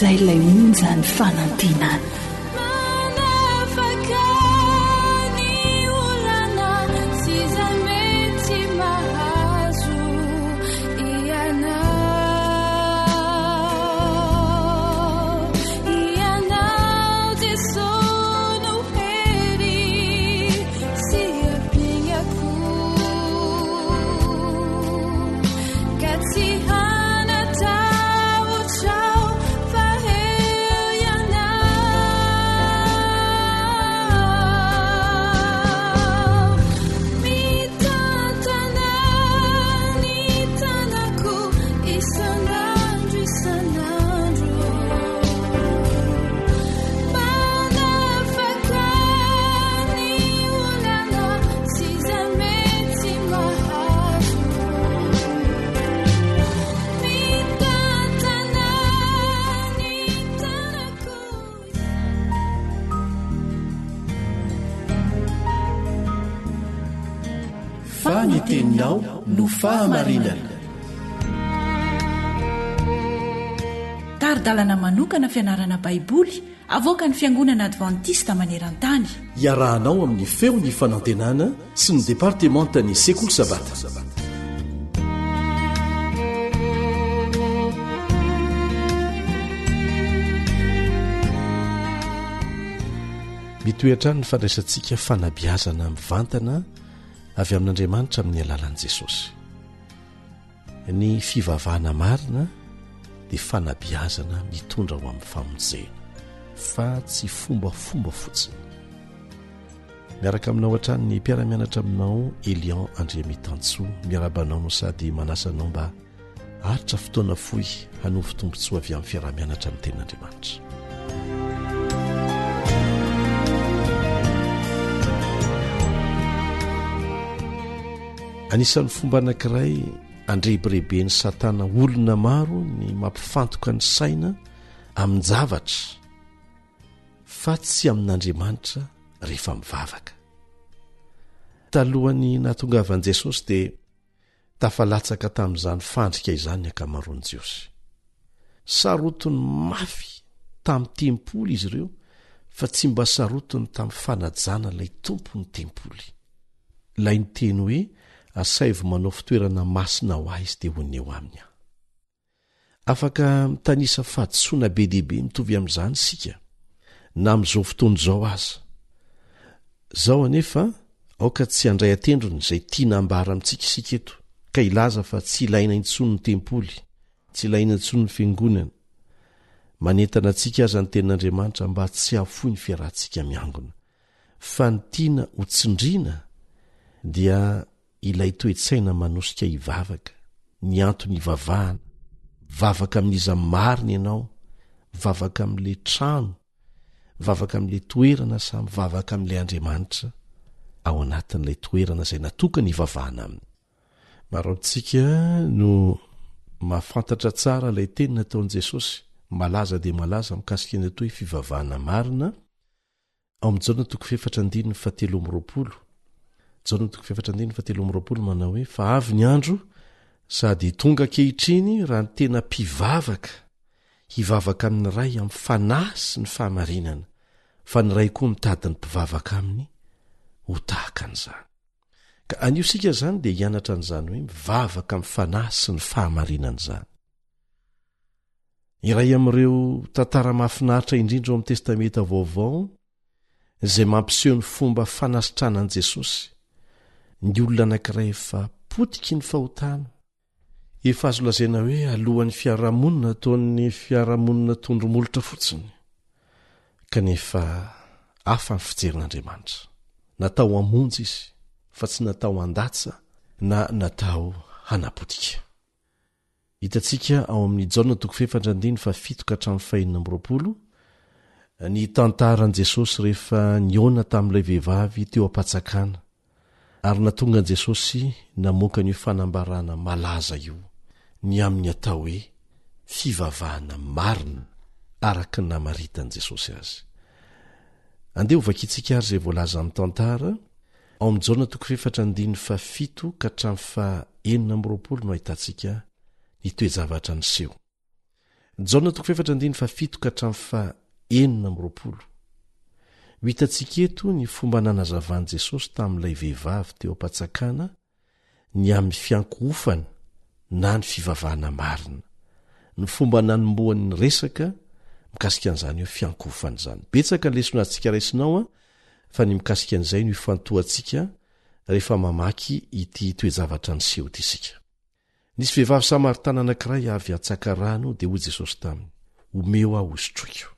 Izay ilay onjan'ny fanantenana. Manafaka ny olana sy izay mety mahazo ianao. Ianao Jesoa no hery sy ampingako ka tsy hanan-tahotra aho fa eo ianao. Mitantana ny tanako isan'andro isan'andro. Manafaka ny olana sy izay mety mahazo. Mitantana ny tanako. Fa ny teninao no fahamarinana. Tari-dalana manokana fianarana Baiboly avoakan'ny Fiangonana Advantista maneran-tany. Iarahanao amin'ny Feon'ny Fanantenana sy ny Departemantan'ny Sekoly Sabata. Mitohy hatrany ny fandraisantsika fanabeazana mivantana avy amin'Andriamanitra amin'ny alalan'i Jesosy. Ny fivavahana marina dia fanabeazana mitondra ho amin'ny famonjena, fa tsy fombafomba fotsiny. Miaraka aminao hatrany ny mpiara-mianatra aminao Elian Andriamitansoa. Miarahaba anao no sady manasa anao mba haharitra fotoana fohy hanovo tombontsoa avy amin'ny fiaraha-mianatra amin'ny tenin'Andriamanitra. Anisan'ny fomba anankiray andrebireben'i Satana olona maro ny mampifantoka ny saina amin-javatra fa tsy amin'Andriamanitra rehefa mivavaka. Talohan'ny nahatongavan'i Jesosy dia tafalatsaka tamin'izany fandrika izany ny ankamaroan'ny Jiosy. Sarotiny mafy tamin'ny tempoly izy ireo fa tsy mba sarotiny tamin'ny fanajana ilay Tompon'ny tempoly. Ilay niteny hoe, Asaivo manao fitoerana masina ho ahy izy dia honina eo aminy aho. Afaka mitanisa fahadisoana be dia be mitovy amin'izany isika, na amin'izao fotoana izao aza. Izao anefa, aoka tsy handray an-tendrony izay tiana hambara amintsika isika eto, ka hilaza fa tsy ilaina intsony ny tempoly, tsy ilaina intsony ny fiangonana. Manentana antsika aza ny Tenin'Andriamanitra mba tsy hahafoy ny fiarahantsika miangona. Fa ny tiana ho tsindriana dia ilay toe-tsaina manosika hivavaka, ny antony hivavahana, mivavaka amin'iza marina ianao, mivavaka amin'ilay trano, mivavaka amin'ilay toerana sa mivavaka amin'ilay Andriamanitra ao anatin'ilay toerana izay natokana hivavahana aminy. Maro amintsika no mahafantatra tsara ilay teny nataon'i Jesosy, malaza dia malaza mikasika ny atao hoe fivavahana marina, Ao amin'ny Jaona toko fahefatra andininy fahatelo amby roapolo, Jaona toko fahefatra andininy fahatelo amby roapolo manao hoe fa avy ny andro sady tonga ankehitriny raha ny tena mpivavaka hivavaka amin'ny Ray amin'ny fanahy sy ny fahamarinana, fa ny Ray koa mitady ny mpivavaka aminy ho tahaka an'izany. Ka anio isika izany dia hianatra an'izany hoe mivavaka amin'ny fanahy sy ny fahamarinana izany. Iray amin'ireo tantara mahafinaritra indrindra ao amin'ny Testamenta Vaovao izay mampiseho ny fomba fanasitranan'i Jesosy ny olona anankiray efa potiky ny fahotana, efa azo lazaina hoe alohan'ny fiarahamonina ataon'ny fiarahamonina tondro-molotra fotsiny, kanefa hafa ny fijerin'Andriamanitra. Natao hamonjy izy fa tsy natao handatsa na natao hanapotika. Hitantsika ao amin'ny Jaona toko fahefatra andininy fahafito ka hatramin'ny fahenina amby roapolo ny tantaran'i Jesosy rehefa nihaona tamin'ilay vehivavy teo am-patsakana ary nahatonga an'i Jesosy namoaka an'io fanambarana malaza io ny amin'ny atao hoe fivavahana marina araka ny namaritan'i Jesosy azy. Andeha hovakintsika ary izay voalazan'ny tantara Ao amin'ny Jaona toko fahefatra andininy fahafito ka hatramin'ny faha 26 no ahitantsika ny toe-javatra niseho. Jaona toko fahefatra andininy fahafito ka hatramin'ny faha 26. Ho hitantsika eto ny fomba nanazavan'i Jesosy tamin'ilay vehivavy teo am-patsakana ny amin'ny fiankohofana na ny fivavahana marina, ny fomba nanombohany ny resaka mikasika an'izany hoe fiankohofana izany. Betsaka ny lesona azontsika raisina ao fa ny mikasika an'izay no ifantohantsika rehefa mamaky ity toe-javatra niseho ity isika. Nisy vehivavy samaritana anankiray avy hantsaka rano dia hoy Jesosy taminy, Omeo aho hosotroiko.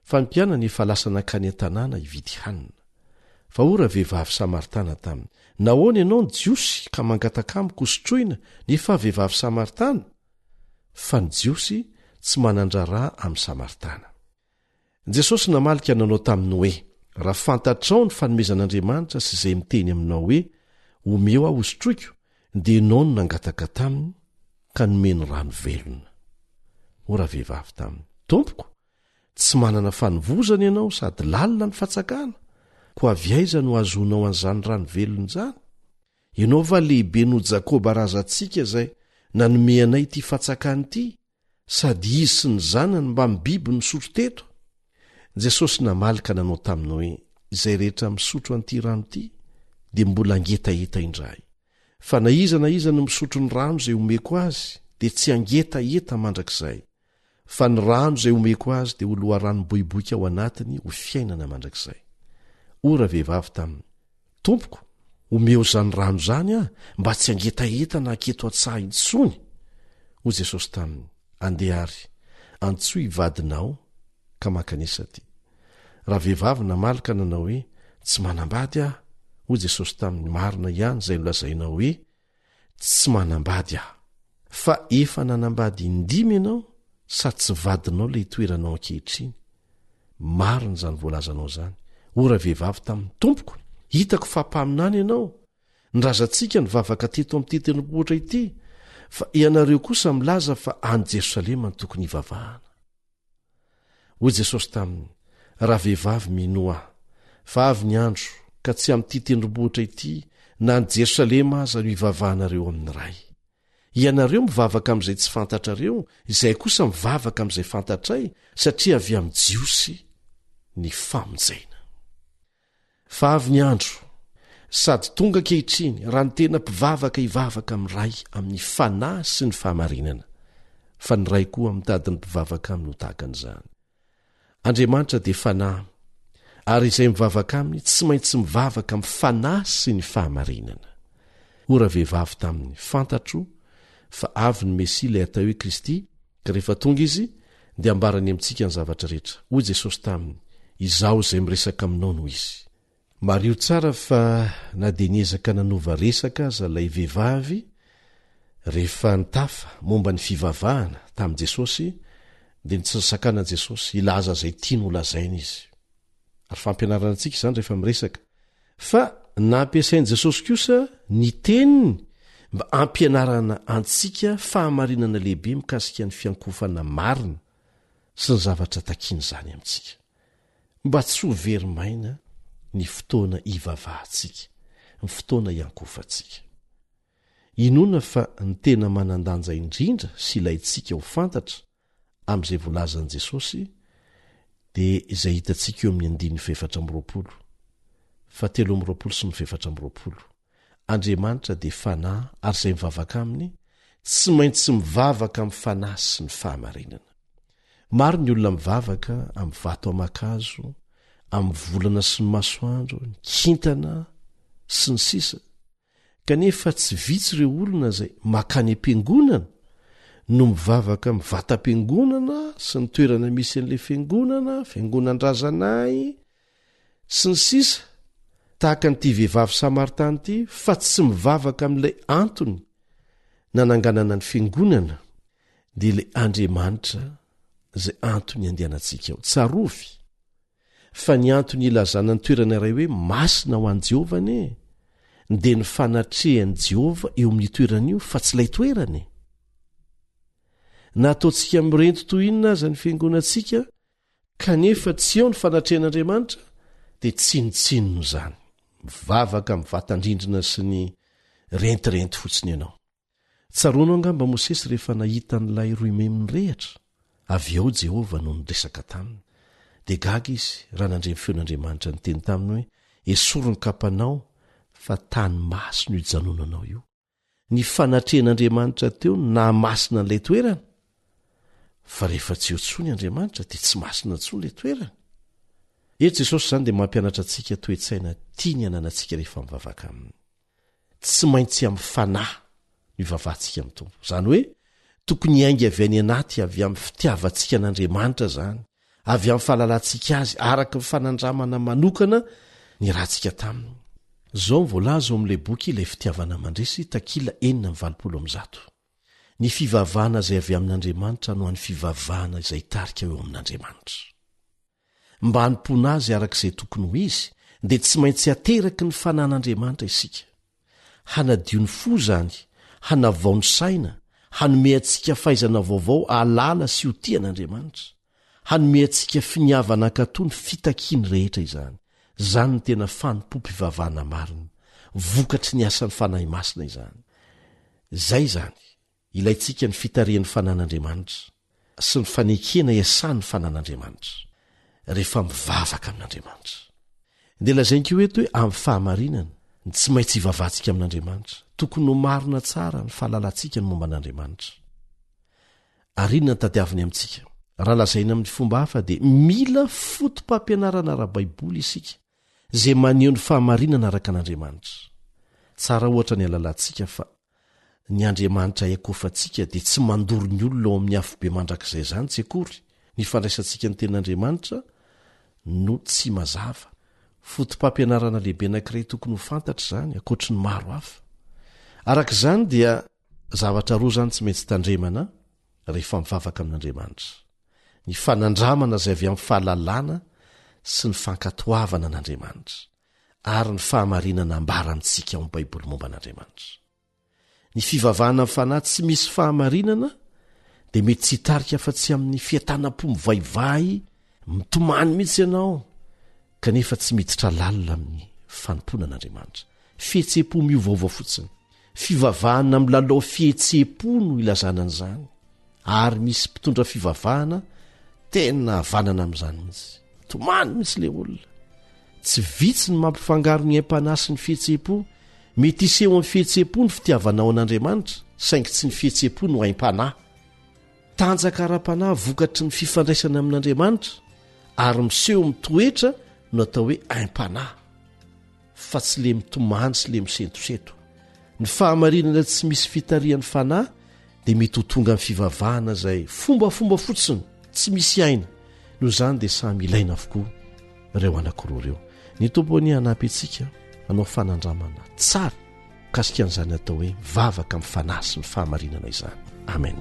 Fa ny mpianany efa lasa nankany an-tanàna hividy hanina. Fa hoy ravehivavy samaritana taminy, Nahoana ianao no Jiosy ka mangataka amiko hosotroina, nefa aho vehivavy samaritana? Fa ny Jiosy tsy manan-draharaha amin'ny Samaritana. Jesosy namaly ka nanao taminy hoe, Raha fantatrao ny fanomezan'Andriamanitra sy izay miteny aminao hoe, Omeo aho hosotroiko, dia ianao no nangataka taminy, ka nomeny rano velona. Hoy ravehivavy taminy, Tompoko, tsy manana fanovozana ianao sady lalina ny fatsakana, koa avy aiza no hahazoanao an'izany rano velona izany? Ianao va lehibe noho Jakoba razantsika izay nanome anay ity fatsakana ity, sady izy sy ny zanany mbamin'ny biby nisotro teto? Jesosy namaly ka nanao taminy hoe, Izay rehetra misotro an'ity rano ity dia mbola hangetaheta indray. Fa na iza na iza no misotro ny rano izay omeko azy dia tsy hangetaheta mandrakizay, fa ny rano izay omeko azy dia ho loharano miboiboika ao anatiny ho fiainana mandrakizay. Hoy ravehivavy taminy, Tompoko, omeo izany rano izany aho mba tsy hangetaheta na haketo an-tsaha intsony. Hoy Jesosy taminy, Andeha àry, antsoy vadinao ka mankanesa aty. Ravehivavy namaly ka nanao hoe, Tsy manambady aho. Hoy Jesosy taminy, Marina ihany izay nolazainao hoe, Tsy manambady aho. Fa efa nanambady indimy ianao sady tsy vadinao ilay itoeranao ankehitriny. Marina izany voalazanao izany. Hoy ravehivavy taminy, Tompoko, hitako fa mpaminany ianao. Ny razantsika nivavaka teto amin'ity tendrombohitra ity, fa ianareo kosa milaza fa any Jerosalema no tokony hivavahana. Hoy Jesosy taminy, Ravehivavy, minoa Ahy, fa avy ny andro, ka tsy amin'ity tendrombohitra ity na any Jerosalema aza no hivavahanareo amin'ny Ray. Ianareo mivavaka amin'izay tsy fantatrareo, izahay kosa mivavaka amin'izay fantatray, satria avy amin'ny Jiosy ny famonjena. Fa avy ny andro, sady tonga ankehitriny, raha ny tena mpivavaka hivavaka amin'ny Ray amin'ny fanahy sy ny fahamarinana, fa ny Ray koa mitady ny mpivavaka aminy ho tahaka an'izany. Andriamanitra dia fanahy, ary izay mivavaka aminy tsy maintsy mivavaka amin'ny fanahy sy ny fahamarinana. Hoy ravehivavy taminy, Fantatro fa avy ny Mesia ilay atao hoe Kristy, Ka rehefa tonga izy, dia hambarany amintsika ny zavatra rehetra. Hoy Jesosy taminy, Izaho izay miresaka aminao no izy. Mariho tsara fa na dia niezaka nanova resaka aza ilay vehivavy rehefa nitafa momba ny fivavahana tamin'i Jesosy, dia tsy nisakana Jesosy hilaza izay tiany holazaina izy. Ary fampianarana antsika izany rehefa miresaka. Fa nampiasain'i Jesosy kosa ny teniny mba hampianarana antsika fahamarinana lehibe mikasika ny fiankohofana marina sy ny zavatra takian'izany amintsika. Mba tsy ho very maina ny fotoana ivavahantsika, ny fotoana iankohofantsika. Inoana fa ny tena manan-danja indrindra sy ilaintsika ho fantatra amin'izay voalazan'i Jesosy dia izay hitantsika eo amin'ny andininy fahefatra amby roapolo, fahatelo amby roapolo sy ny fahefatra amby roapolo. Andriamanitra dia fanahy ary izay mivavaka aminy tsy maintsy mivavaka amin'ny fanahy sy ny fahamarinana. Maro ny olona mivavaka amin'ny vato aman-kazo, amin'ny volana sy ny masoandro, ny kintana sy ny sisa. Kanefa tsy vitsy ireo olona izay makany am-piangonana no mivavaka amin'ny vatam-piangonana sy ny toerana misy an'ilay fiangonana, fiangonan-drazanay, sy ny sisa Tahaka an'ity vehivavy samaritana ity fa tsy mivavaka amin'ilay antony nananganana ny fiangonana dia ilay Andriamanitra izay antony andehanantsika ao. Tsarovy Fa ny antony ilazana ny toerana iray hoe masina ho an'i Jehovah anie dia ny fanatrehan'i Jehovah eo amin'io toerana io fa tsy ilay toerana e. Na ataontsika mirenty toy inona aza ny fiangonantsika kanefa tsy eo ny fanatrehan'Andriamanitra dia tsinontsinona izany. Mivavaka amin'ny vatan-drindrina sy ny rentirenty fotsiny ianao. Tsaroanao angamba Mosesy rehefa nahita an'ilay roimemy nirehitra? Avy eo Jehovah no niresaka taminy. Dia gaga izy raha nandre ny feon'Andriamanitra niteny taminy hoe, Esory ny kapanao, fa tany masina io ijanonanao io. Ny fanatrehan'Andriamanitra teo no nahamasina an'ilay toerana, fa rehefa tsy eo intsony Andriamanitra dia tsy masina intsony ilay toerana. Eto Jesosy izany dia mampianatra antsika toe-tsaina tiany hananantsika rehefa mivavaka aminy. Tsy maintsy amin'ny fanahy no ivavahantsika amin'ny Tompo. Izany hoe tokony hiainga avy any anaty, avy amin'ny fitiavantsika an'Andriamanitra izany, avy amin'ny fahalalantsika azy, araka ny fanandramana manokana niarahantsika taminy. Izao no voalaza ao amin'ilay boky Ilay Fitiavana Mandresy, takila 186, Ny fivavahana izay avy amin'Andriamanitra no hany fivavahana izay hitarika ho eo amin'Andriamanitra. Mba hanompoana Azy araka izay tokony ho izy, dia tsy maintsy ateraky ny fanan'Andriamanitra isika. Hanadio ny fo izany, hanavao ny saina, hanome antsika fahaizana vaovao hahalala sy ho tia an'Andriamanitra. Hanome antsika finiavana hankatò ny fitakiany rehetra izany. Izany no tena fanompoam-pivavahana marina. Vokatry ny asan'ny Fanahy Masina izany. Izay izany. Ilaintsika ny fitarihan'ny fanan'Andriamanitra sy ny fanekena iasan'ny fanan'Andriamanitra rehefa mivavaka amin'Andriamanitra. Dia lazainy koa eto hoe amin'ny fahamarinana ny tsy maintsy ivavahantsika amin'Andriamanitra. Tokony ho marina tsara ny fahalalantsika ny momba an'Andriamanitra. Ary inona no tadiaviny amintsika? Raha lazaina amin'ny fomba hafa dia mila foto-pampianarana ara-baiboly isika izay maneho ny fahamarinana araka an'Andriamanitra. Tsara ohatra ny halalantsika fa Ny Andriamanitra iakofantsika dia tsy mandoro ny olona ao amin'ny afobe mandrakizay izany tsy akory, ny fandraisantsika ny Tenin'Andriamanitra no tsy mazava. Foto-pampianarana lehibe anankiray tokony ho fantatra izany, ankoatry ny maro hafa. Araka izany dia zavatra roa izany tsy maintsy tandremana rehefa mivavaka amin'Andriamanitra, ny fanandramana izay avy amin'ny fahalalana sy ny fankatoavana an'Andriamanitra. ary ny fahamarinana ambara amintsika ao amin'ny Baiboly momba an'Andriamanitra. Ny fivavahana amin'ny fanahy tsy misy fahamarinana dia mety tsy hitarika afa-tsy amin'ny fientanam-po mivaivay, mitomany mihitsy ianao, kanefa tsy miditra lalina amin'ny fanompoana an'Andriamanitra. Fihetseham-po miovaova fotsiny. Fivavahana milalao fihetseham-po no ilazana an'izany, ary misy mpitondra fivavahana tena havanana amin'izany mihitsy. Tomany mihitsy ilay olona. Tsy vitsy ny mampifangaro ny aim-panahy sy ny fihetseham-po. Mety hiseho amin'ny fihetseham-po ny fitiavanao an'Andriamanitra, saingy tsy ny fihetseham-po no aim-panahy. Tanjaka ara-panahy vokatry ny fifandraisana amin'Andriamanitra ary miseho amin'ny toetra no atao hoe aim-panahy. fa tsy le mitomany sy le misentosento. Ny fahamarinana tsy misy fitarihan'ny fanahy dia mety ho tonga amin'ny fivavahana izay fombafomba fotsiny, tsy misy aina. Noho izany dia samy ilaina avokoa ireo anankiroa ireo. Ny Tompo anie hanampy antsika hanao fanandramana tsara mikasika an'izany atao hoe vavaka amin'ny fanahy sy ny fahamarinana izany. Amen.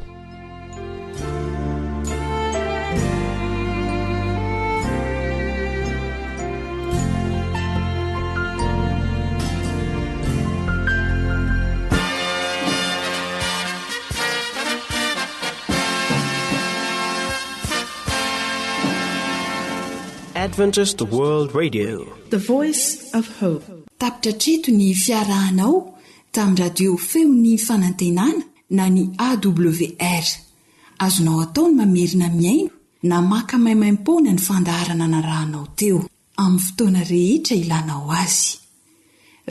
Adventist World Radio. The Voice of Hope. Tapitra hatreto ny fiarahanao tamin'ny radio Feon'ny Fanantenana na ny AWR. Azonao atao ny mamerina mihaino na maka maimaimpoana ny fandaharana narahanao teo, amin'ny fotoana rehetra ilanao azy.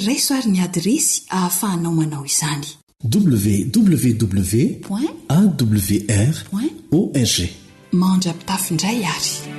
Raiso ary ny adiresy ahafahanao manao izany. www. Point. Awr. Point. Org. Mandra-pitafy indray ary.